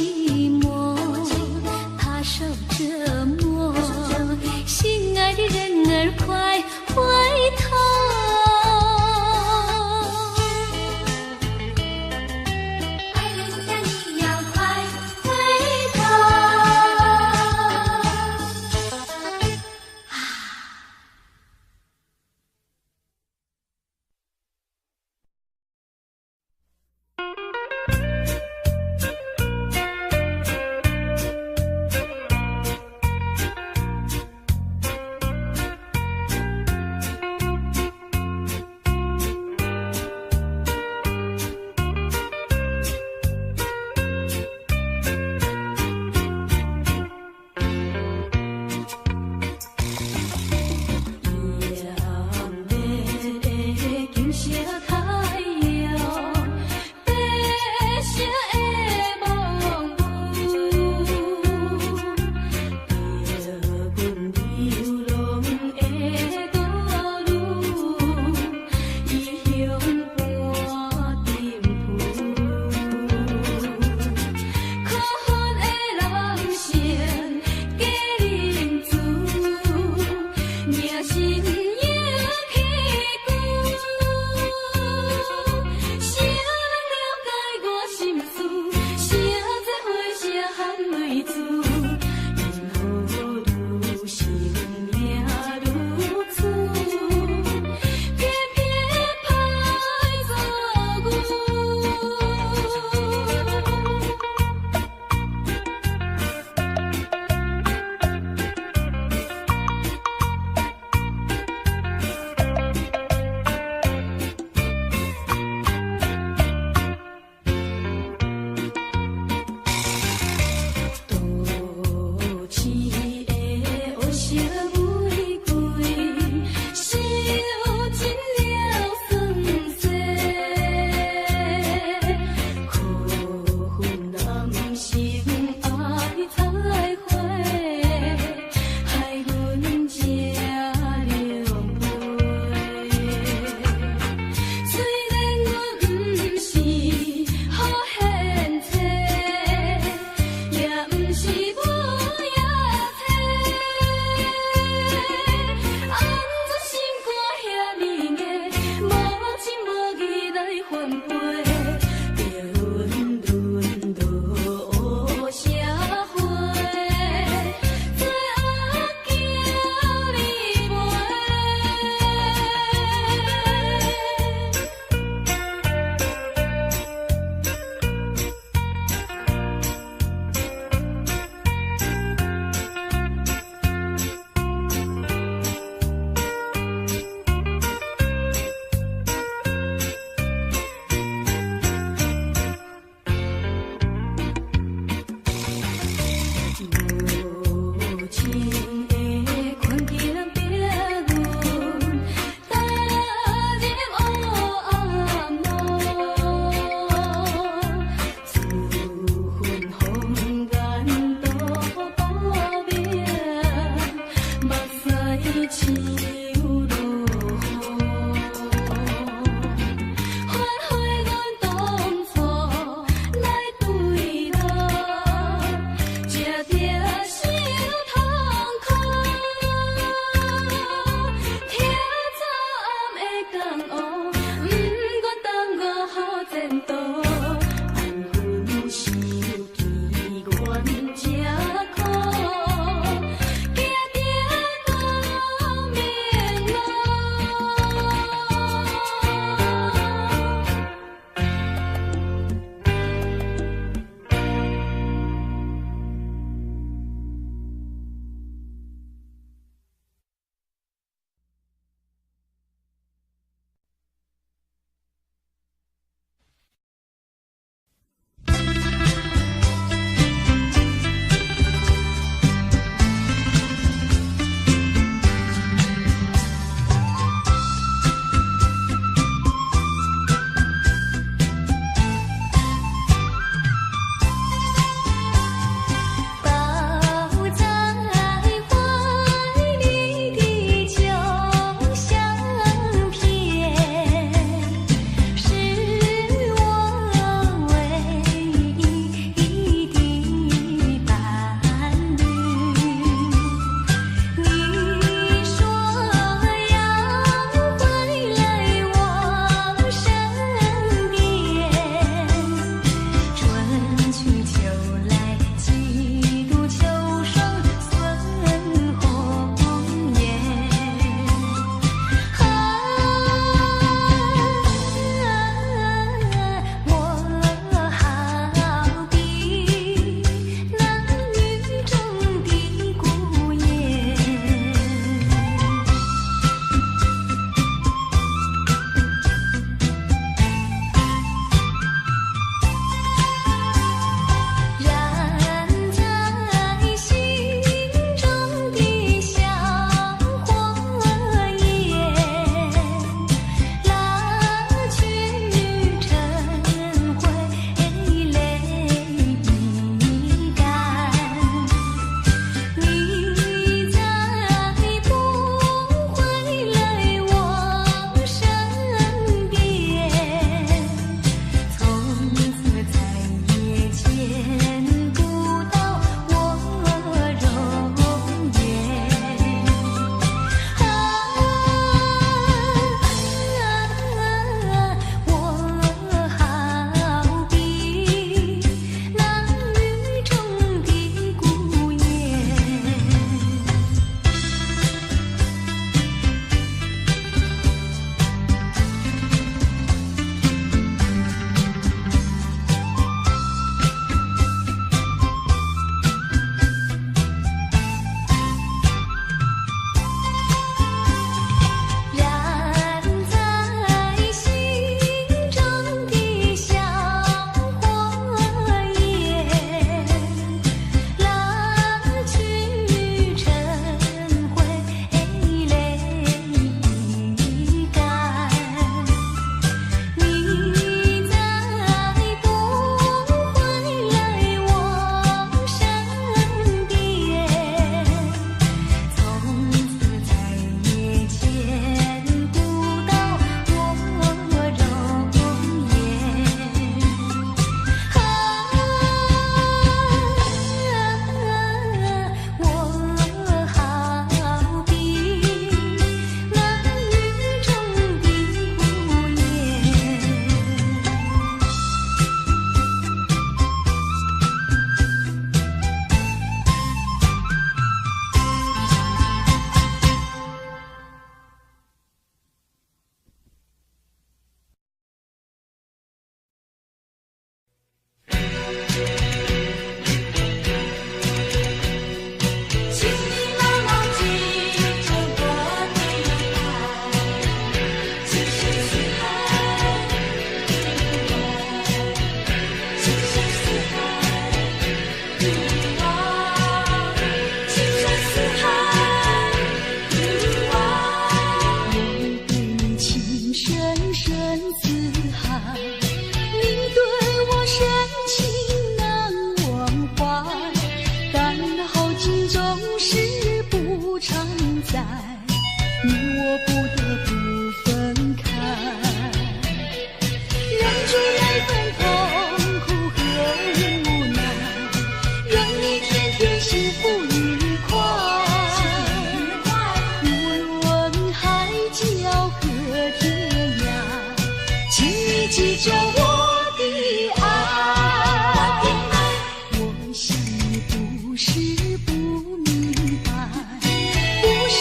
寞，怕受折磨。心愛的人兒快回頭。愛人呀，你要快回頭。艷麗的金色太陽，白色的夢霧，著阮流浪的道路，異鄉伴沉浮。可恨的人生假仁慈，命身影起久。誰人了解我心事？誰做伙誰含淚珠？因何愈生命如此，偏偏歹做牛。大在，你我不得不分開。忍住那份痛苦和無奈，願你天天幸福愉快。無論海角和天涯，請你記着我的愛。我想你不是不明白，不是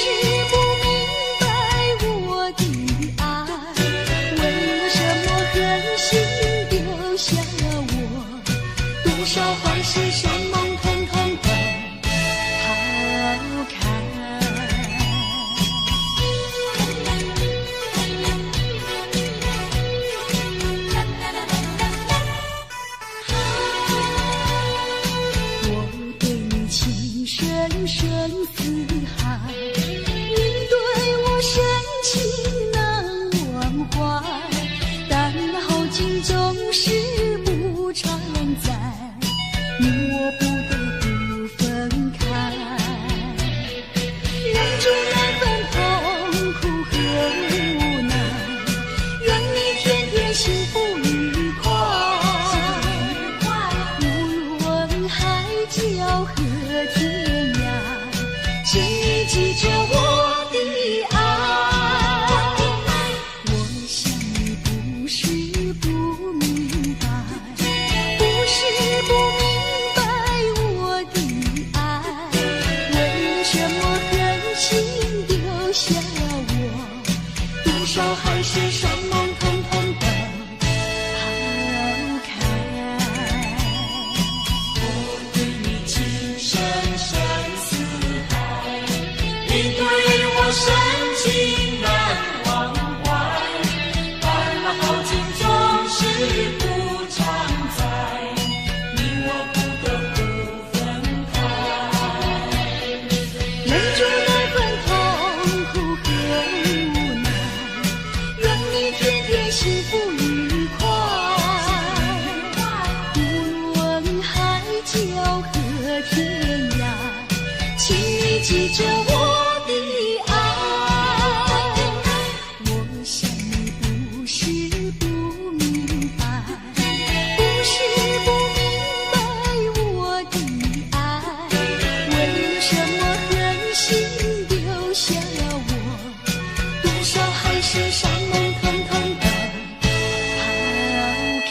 不明白我的愛，為了什麼狠心丟下我？多少海誓山盟統統都拋開。我對你情深深似海，你對我深情難忘懷，但那好景總是不常在，你我不得不分開。忍住那份痛苦和無奈，願你天天幸福愉快。無論海角和天涯，請你記着我的愛。我想你不是不明白，不是不明白我的愛，為了什麼狠心丟下我？多少海誓山盟統統都拋開。我對你情深深似海，你對我深情難忘懷，但那好景總是不常在，你我不得不分開。忍住那份痛苦和無奈，願你天天幸福愉快。無論海角和天涯，請你記着我的愛。我想你不是不明白，不是不明白我的愛，為了什麼狠心丟下我？多少海誓山盟統統都拋開。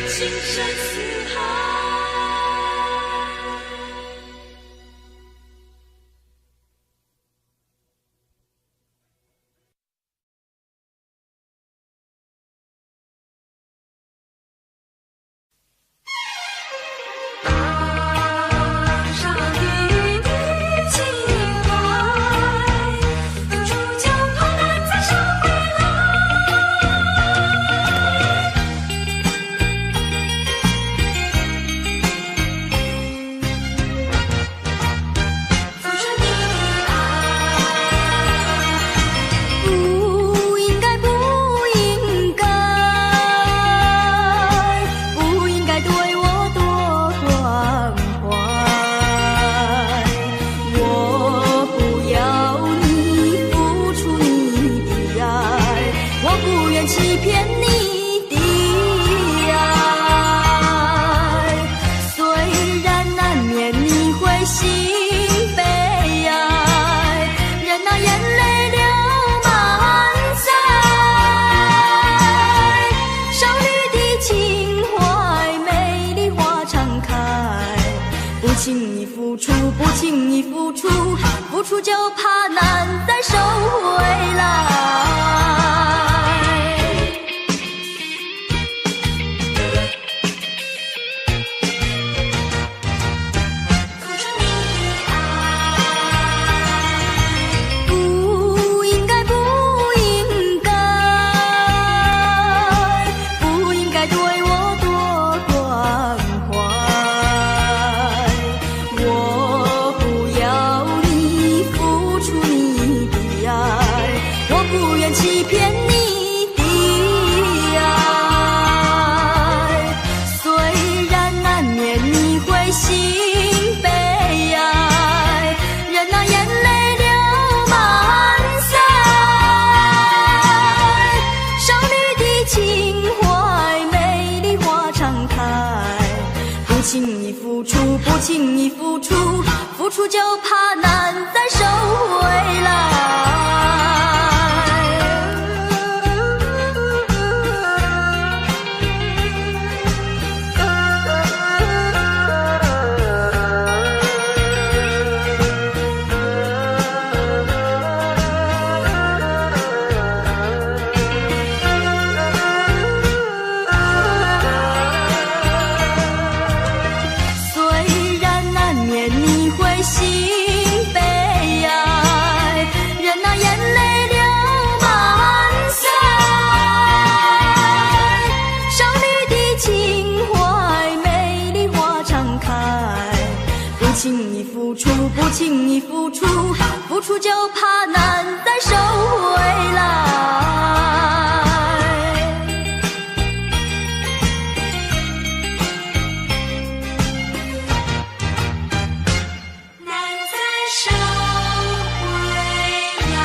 情深似海。上的你情怀，处将破难再收回来。付出你的愛，不應該，不應該，不應該對我多關懷。我不要你付出你的愛，我不願欺騙你的愛。雖然難免你會心悲哀，任那眼淚流滿載。少女的情懷，美麗花常開，不輕易付出，不輕易付出，付出就怕難再收回來。付出你的愛，不應該，不應該，不應該對我多關懷。我不要你付出你的輕易付出，付出就怕難再收回來。雖然難免你會心悲哀，任那眼淚流滿腮。少女的情懷，美麗花常開。不輕易付出，不輕易付出，付出就怕難再收回來。難再收回來。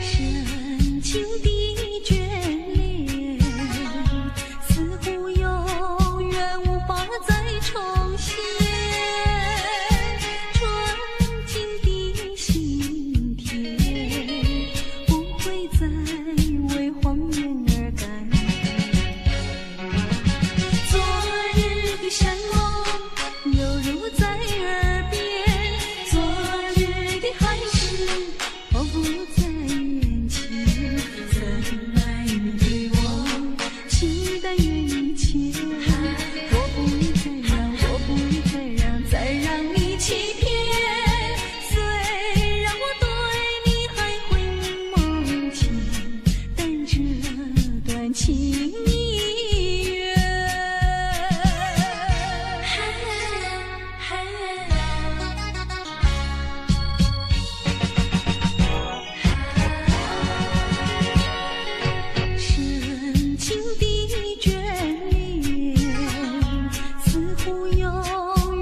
深情的眷戀，似乎永遠無法再重現。純淨的心田，不會再為謊言而改變。昨日的山盟猶如在耳邊，昨日的海誓仿佛在眼前。怎奈你對我情淡緣已淺，我不再讓，我不再讓，再讓你欺騙。雖然我對你還會夢見，但這段情已遠。深情的眷戀，似乎永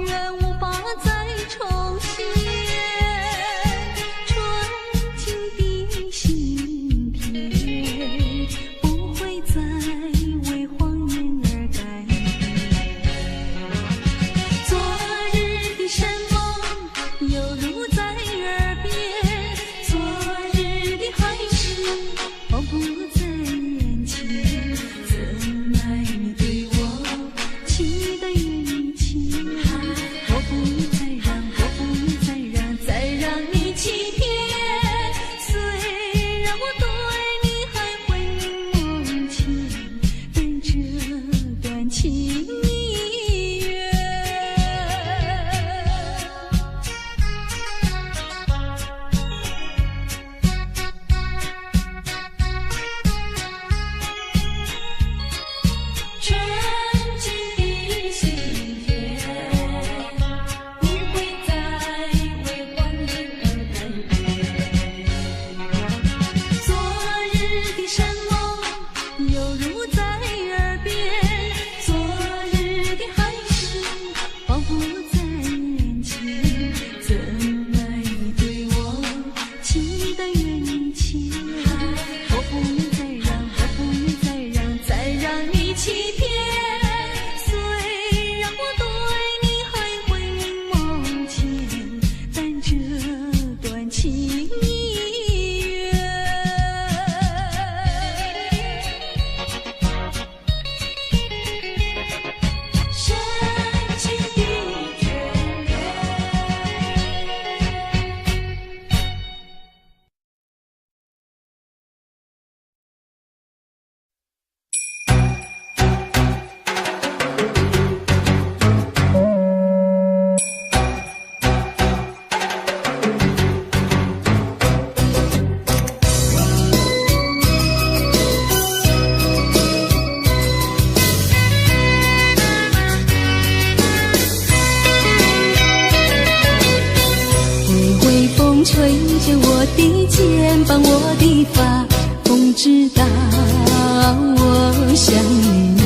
遠無法再重現。純淨的心田，不會再為謊言而改變。昨日的山盟猶如在耳邊，昨日的海誓仿佛在眼前。怎奈你對我情淡緣已淺，我不再讓，我不再讓，再讓你欺騙。雖然我對你還會夢見，但這段情已遠。純淨的心田，不會再為謊言而改變。昨日的山盟猶如在耳邊，昨日的海誓仿佛在眼前。怎奈你對我情淡緣已淺，我不再讓，我不再讓，再讓你欺騙。雖然我對你還會夢見，但這段情已遠。深情的眷戀。風吹着我的肩膀，我的髮，風知道我想你喲。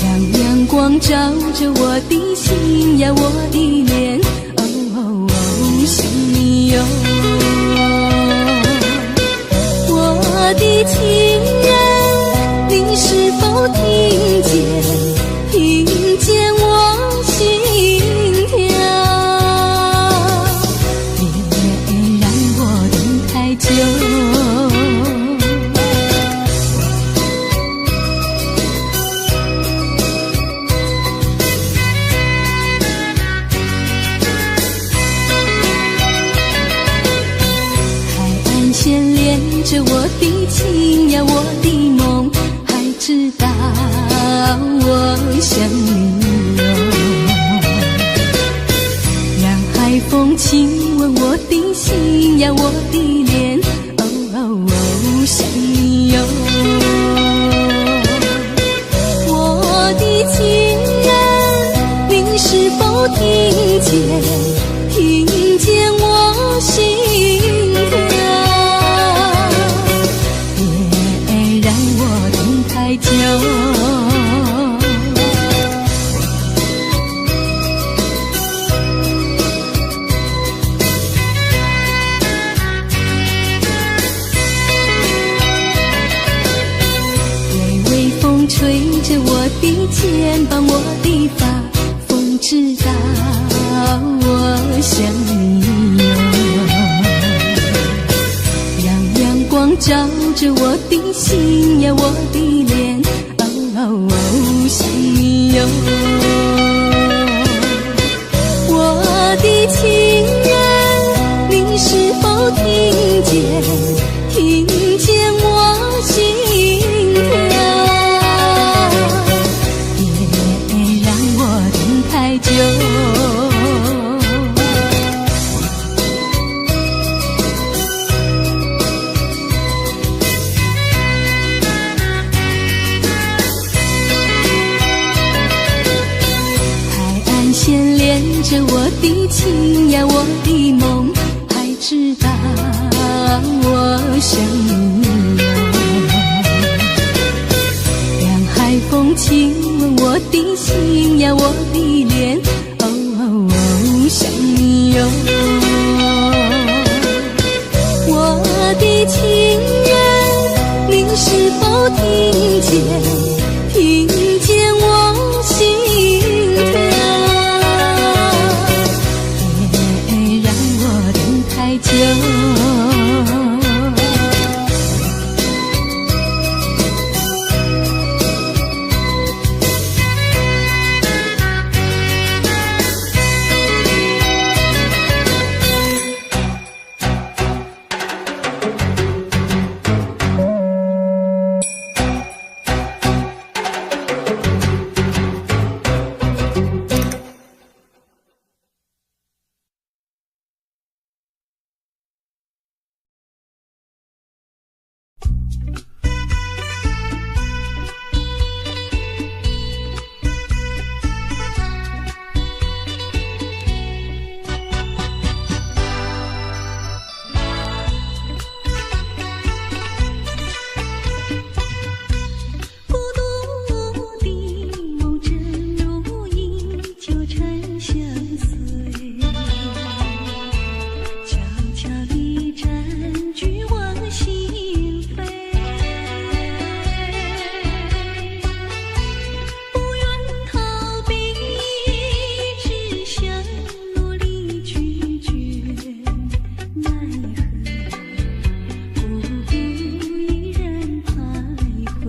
讓陽光照着我的心呀，我的臉，哦哦哦，想你喲。我的情人，你是否聽見？聽見我心跳？別讓我等太久。海岸線連着我的情呀，我的夢，還知道我想你喲。讓海風親吻我的心呀，我的臉，哦哦哦，想你喲。我的情人，你是否聽見？聽見我心跳？別讓我等太久。微微風吹着我的肩膀，我的髮，風知道我想你喲。讓陽光照着我的心呀，我的臉，哦哦哦，想你喲。我的情人，你是否聽見？聽見我心跳？別讓我等太久。海岸線連着我的情呀，我的夢，還知道我想你喲。讓海風親吻我的心呀，我的臉，哦哦哦，想你喲。我的情人，你是否聽見？聽見我心跳？別讓我等太久。孤獨的夢真如影，糾纏相隨，悄悄地佔據我心扉。不願逃避，只想努力拒絕，奈何孤獨依然徘徊。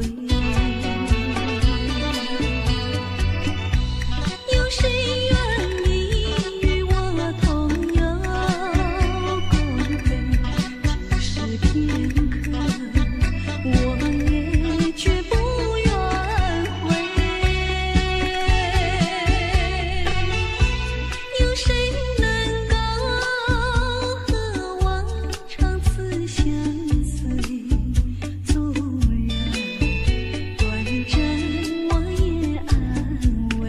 有誰願意與我同遊共飛？只是片刻，我也絕不願回。有誰能夠和我長此相隨？縱然短暫，我也安慰。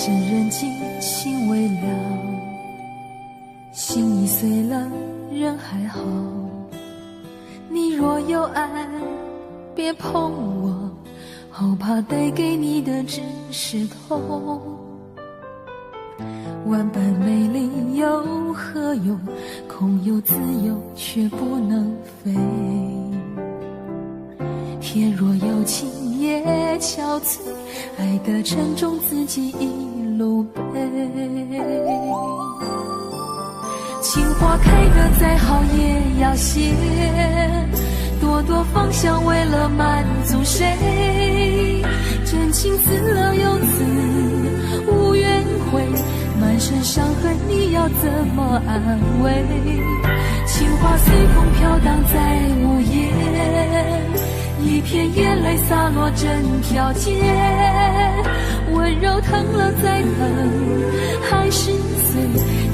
深人靜，情未了，心已碎了，人還好。你若有愛，別碰我，好怕帶給你的只是痛。萬般美麗有何用？空有自由卻不能飛。天若有情也憔悴，愛的沉重自己一路背。情花開得再好也要謝，朵朵芳香為了滿足誰？真情刺了又刺，無怨悔，滿身傷痕你要怎麼安慰？情花隨風飄蕩在午夜，一片眼淚灑落整條街，溫柔疼了再疼還是碎，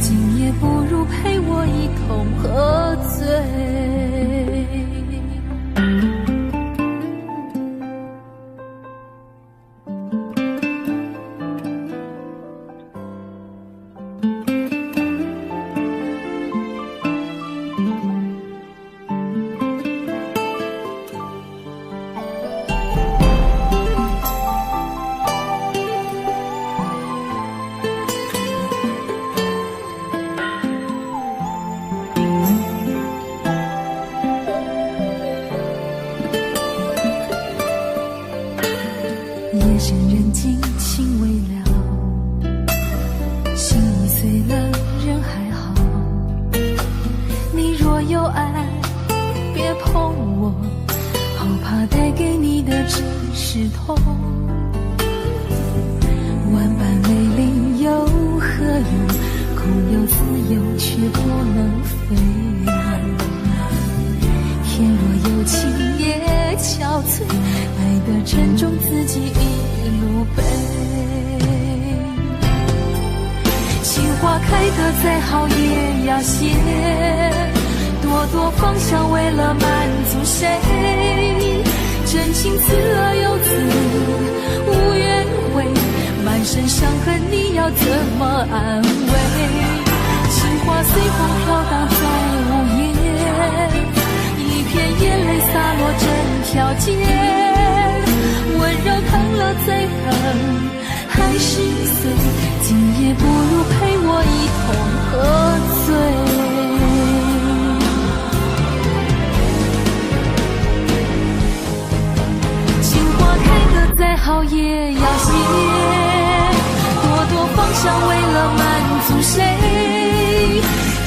今夜不如陪我一同喝醉。夜深人靜，情未了，心已碎了，人還好。你若有愛，別碰我，好怕帶給你的只是痛。萬般美麗有何用？空有自由卻不能飛。天若有情也憔悴，愛的沉重自己一路背。情花開得再好也要謝，朵朵芳香為了滿足誰？真情刺了又刺，無怨悔，滿身傷痕你要怎麼安慰？情花隨風飄蕩在午夜，一片眼淚灑落整條街，溫柔疼了再疼還是碎，今夜不如陪我一同喝醉。情花開得再好也要謝，朵朵芳香為了滿足誰？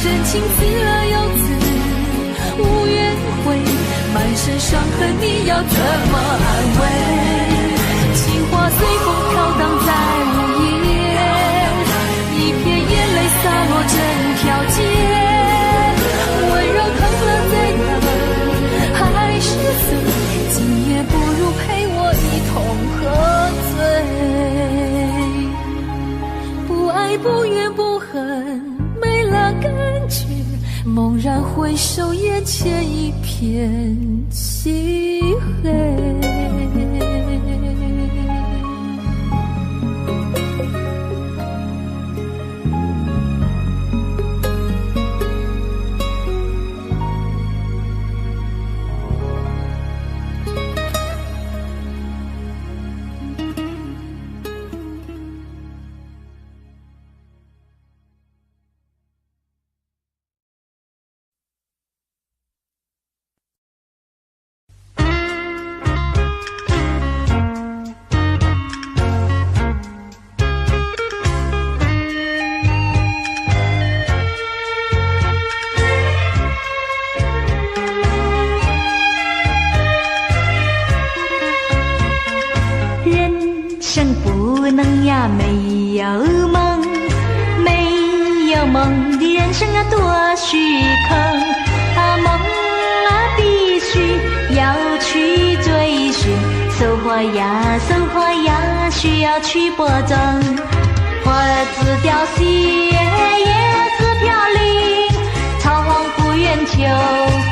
真情刺了又刺，無怨悔，滿身傷痕你要怎麼安慰？情花隨風飄蕩在午夜，一片眼淚灑落整條街，溫柔疼了再疼還是碎，今夜不如陪我一同喝醉。不愛不怨不恨，沒了感覺，猛然回首，眼前一片漆黑。没有夢，沒有夢的人生啊多虛空啊！夢啊必須要去追尋，收穫呀收穫呀需要去播種。花子凋謝，葉子飄零，草黃不厭秋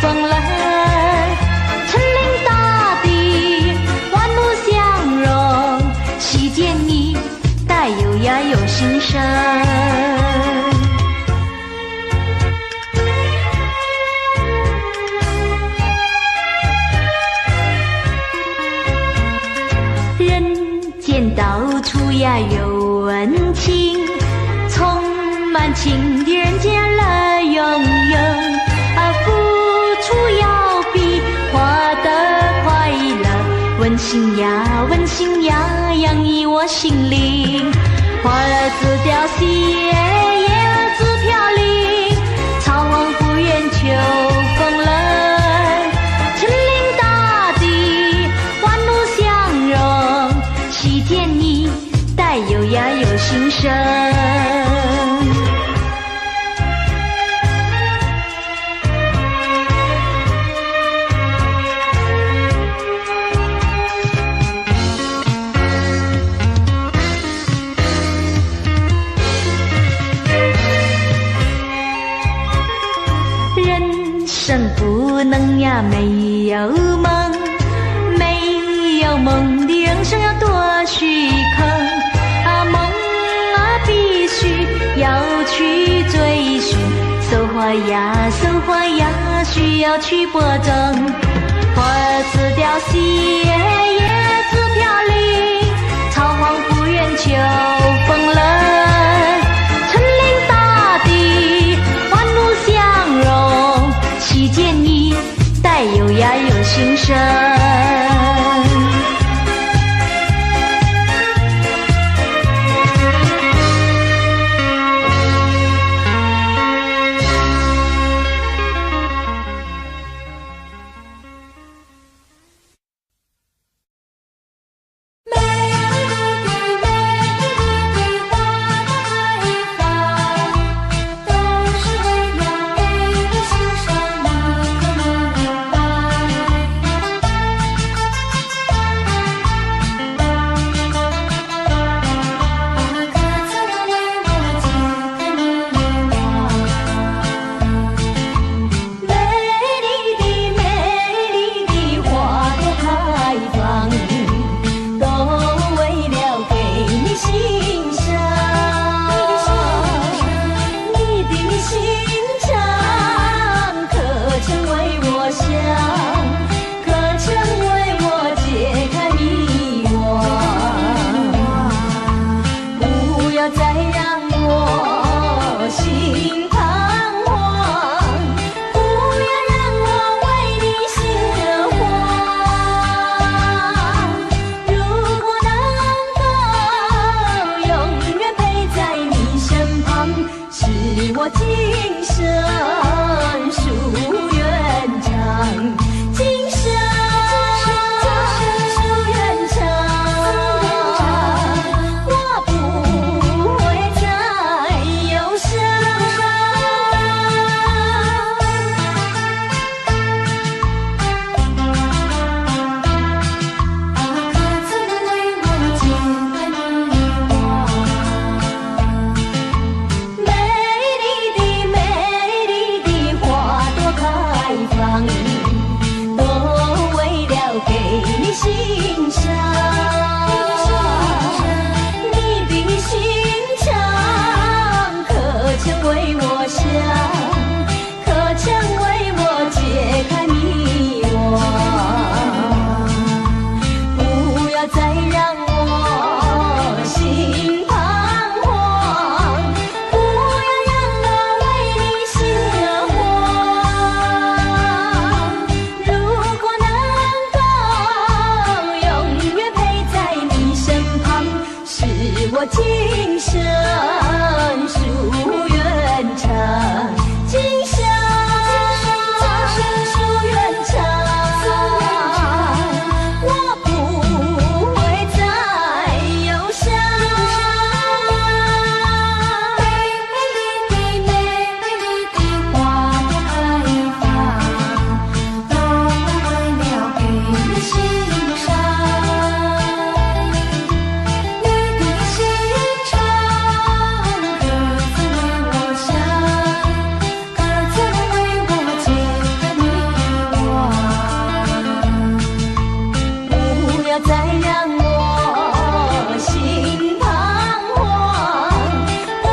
風冷。春臨大地，萬物相融，喜見你。帶有呀有情的人間樂融融，啊，付出要比獲得快樂。溫馨呀，溫馨呀，洋溢我心靈。花兒自凋謝，葉兒自飄零，草黃不厭秋風冷。春臨大地，萬物相融，喜見你帶有呀有心聲。人生不能呀沒有夢，沒有夢的人生要多虛空啊！夢啊必須要去追尋，收穫呀收穫呀需要去播種。花兒自凋謝，葉自飄零，草黃不厭秋風冷。春臨大地，萬物相融，喜見你帶有呀有心聲。美麗的美麗的花朵開放，都是為了給你欣賞，你可明白？啊，可曾為我解開迷惘？美麗的美麗的花朵開放，都為了給你欣賞。你的心腸可曾為我想？可曾為我解開迷惘？不要再讓我心彷徨，不要讓我為你心的慌。如果能夠永遠陪在你身旁，是我今生夙願長。今生夙願長，我不會再憂傷。啊，可曾為我解開迷惘？美麗的美麗的花朵開放，都為了給你欣賞。你的心腸可曾為我想？可曾為我解開迷惘？不要再讓我心彷徨，不要讓我為你心的慌。如果能夠永遠陪在你身旁，是我今生夙願長。今生夙願長，我不會再憂傷。美麗的美麗的花朵開放，都為了給你欣賞。你的心腸可曾為我想？可曾為我解開迷惘？不要再讓我心彷徨，不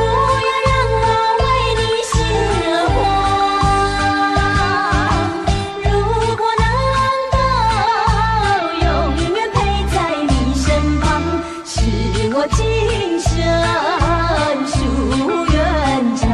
要讓我為你心的慌。如果能夠永遠陪在你身旁，是我今生夙願長。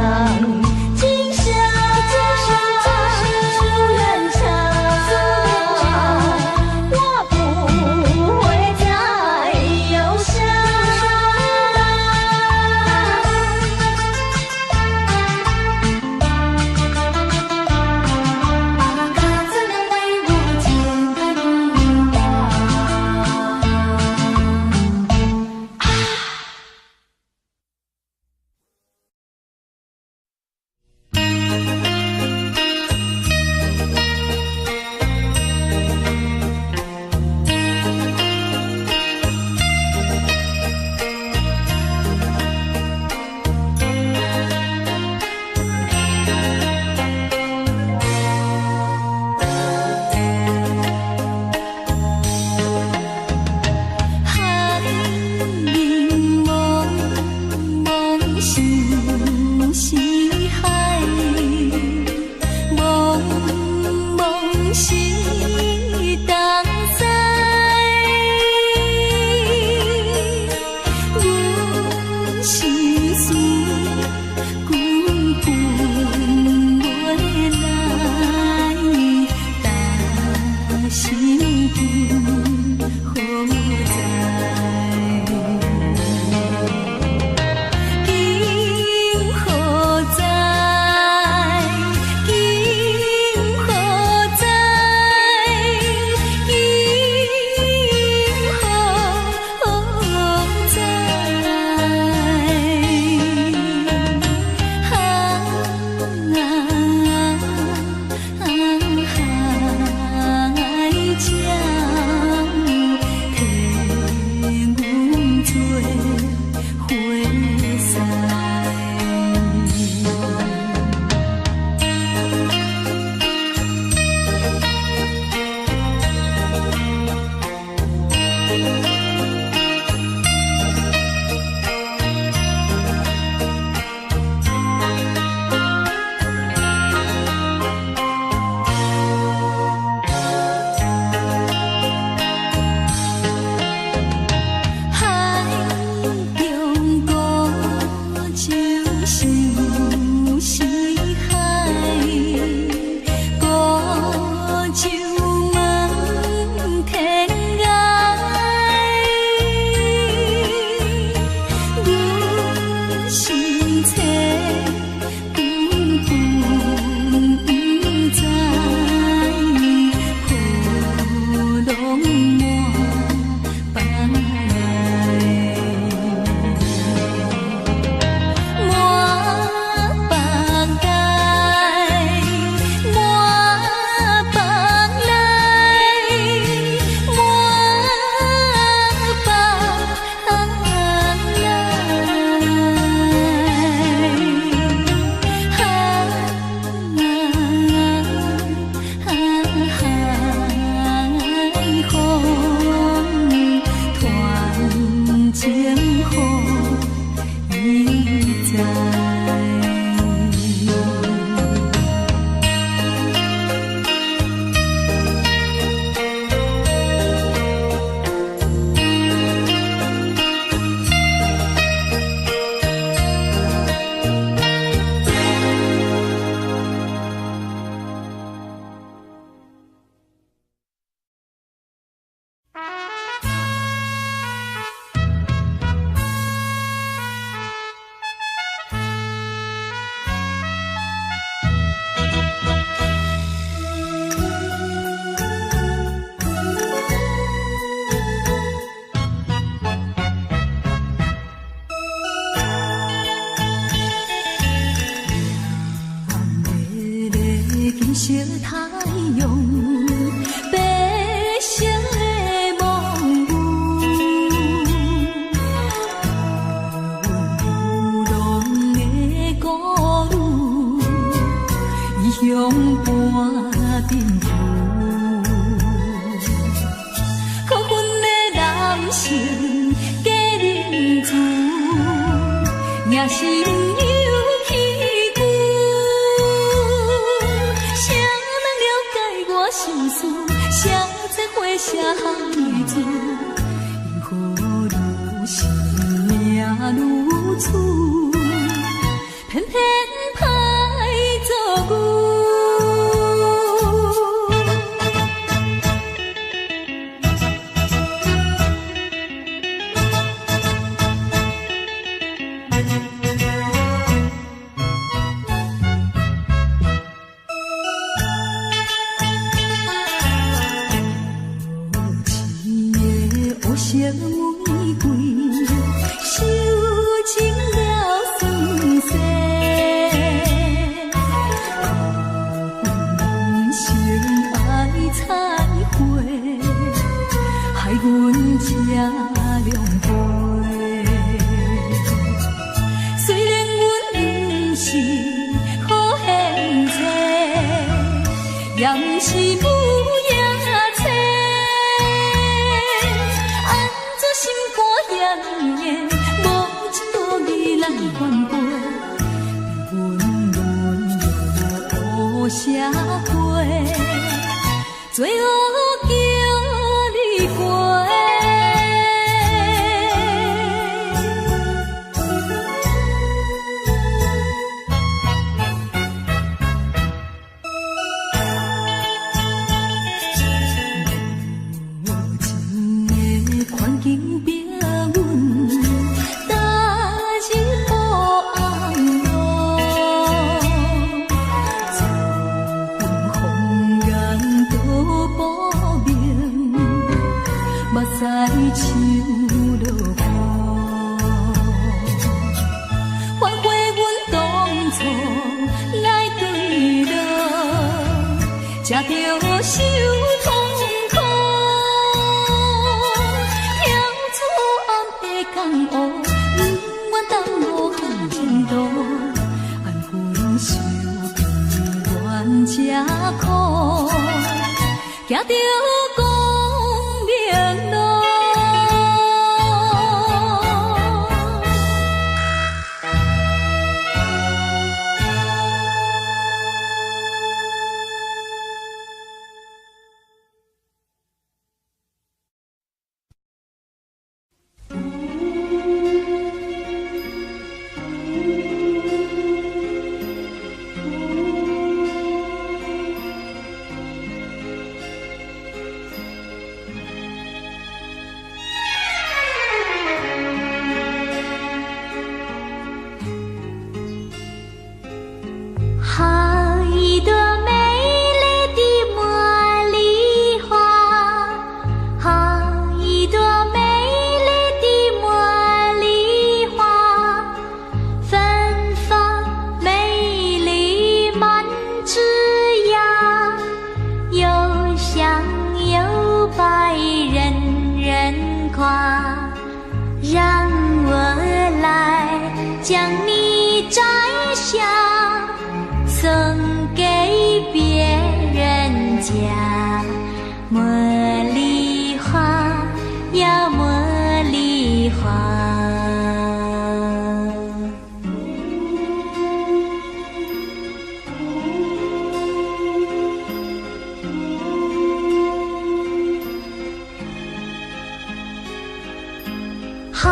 心今何在？今何在？今何在？今何在？啊啊！爱将替阮做伙婿。海中孤舟相四海，孤舟望天涯。阮心切久久不知，波浪满腹内。满腹内，满腹内，满腹内。啊，海风传情予伊知。艳丽的金色太阳，白色的梦雾，阮流浪的孤女，异乡伴阵浮。苦恨的男性假仁慈，野心有气久。谁人了解我心事？谁知花谢女子？因何如是命如此？偏偏歹做牛。无情的乌色玫瑰，受尽了酸涩。人生爱彩花，害阮这狼狈。虽然阮不是好现世，也毋是母夜叉。按怎心肝遐尼硬，无一道义来反背，阮沦落乌社会，最后叫你过。知秋落雨。反悔阮當初來坠落，才著受痛苦。跳出暗的江湖，不愿耽误彼前途，安分守甘愿吃苦，行著光明路。好一朵美丽的茉莉花，好一朵美丽的茉莉花，芬芳美丽满枝桠，又香又白人人夸。让我來將你摘下，送給別人家。茉莉花呀，茉莉花。好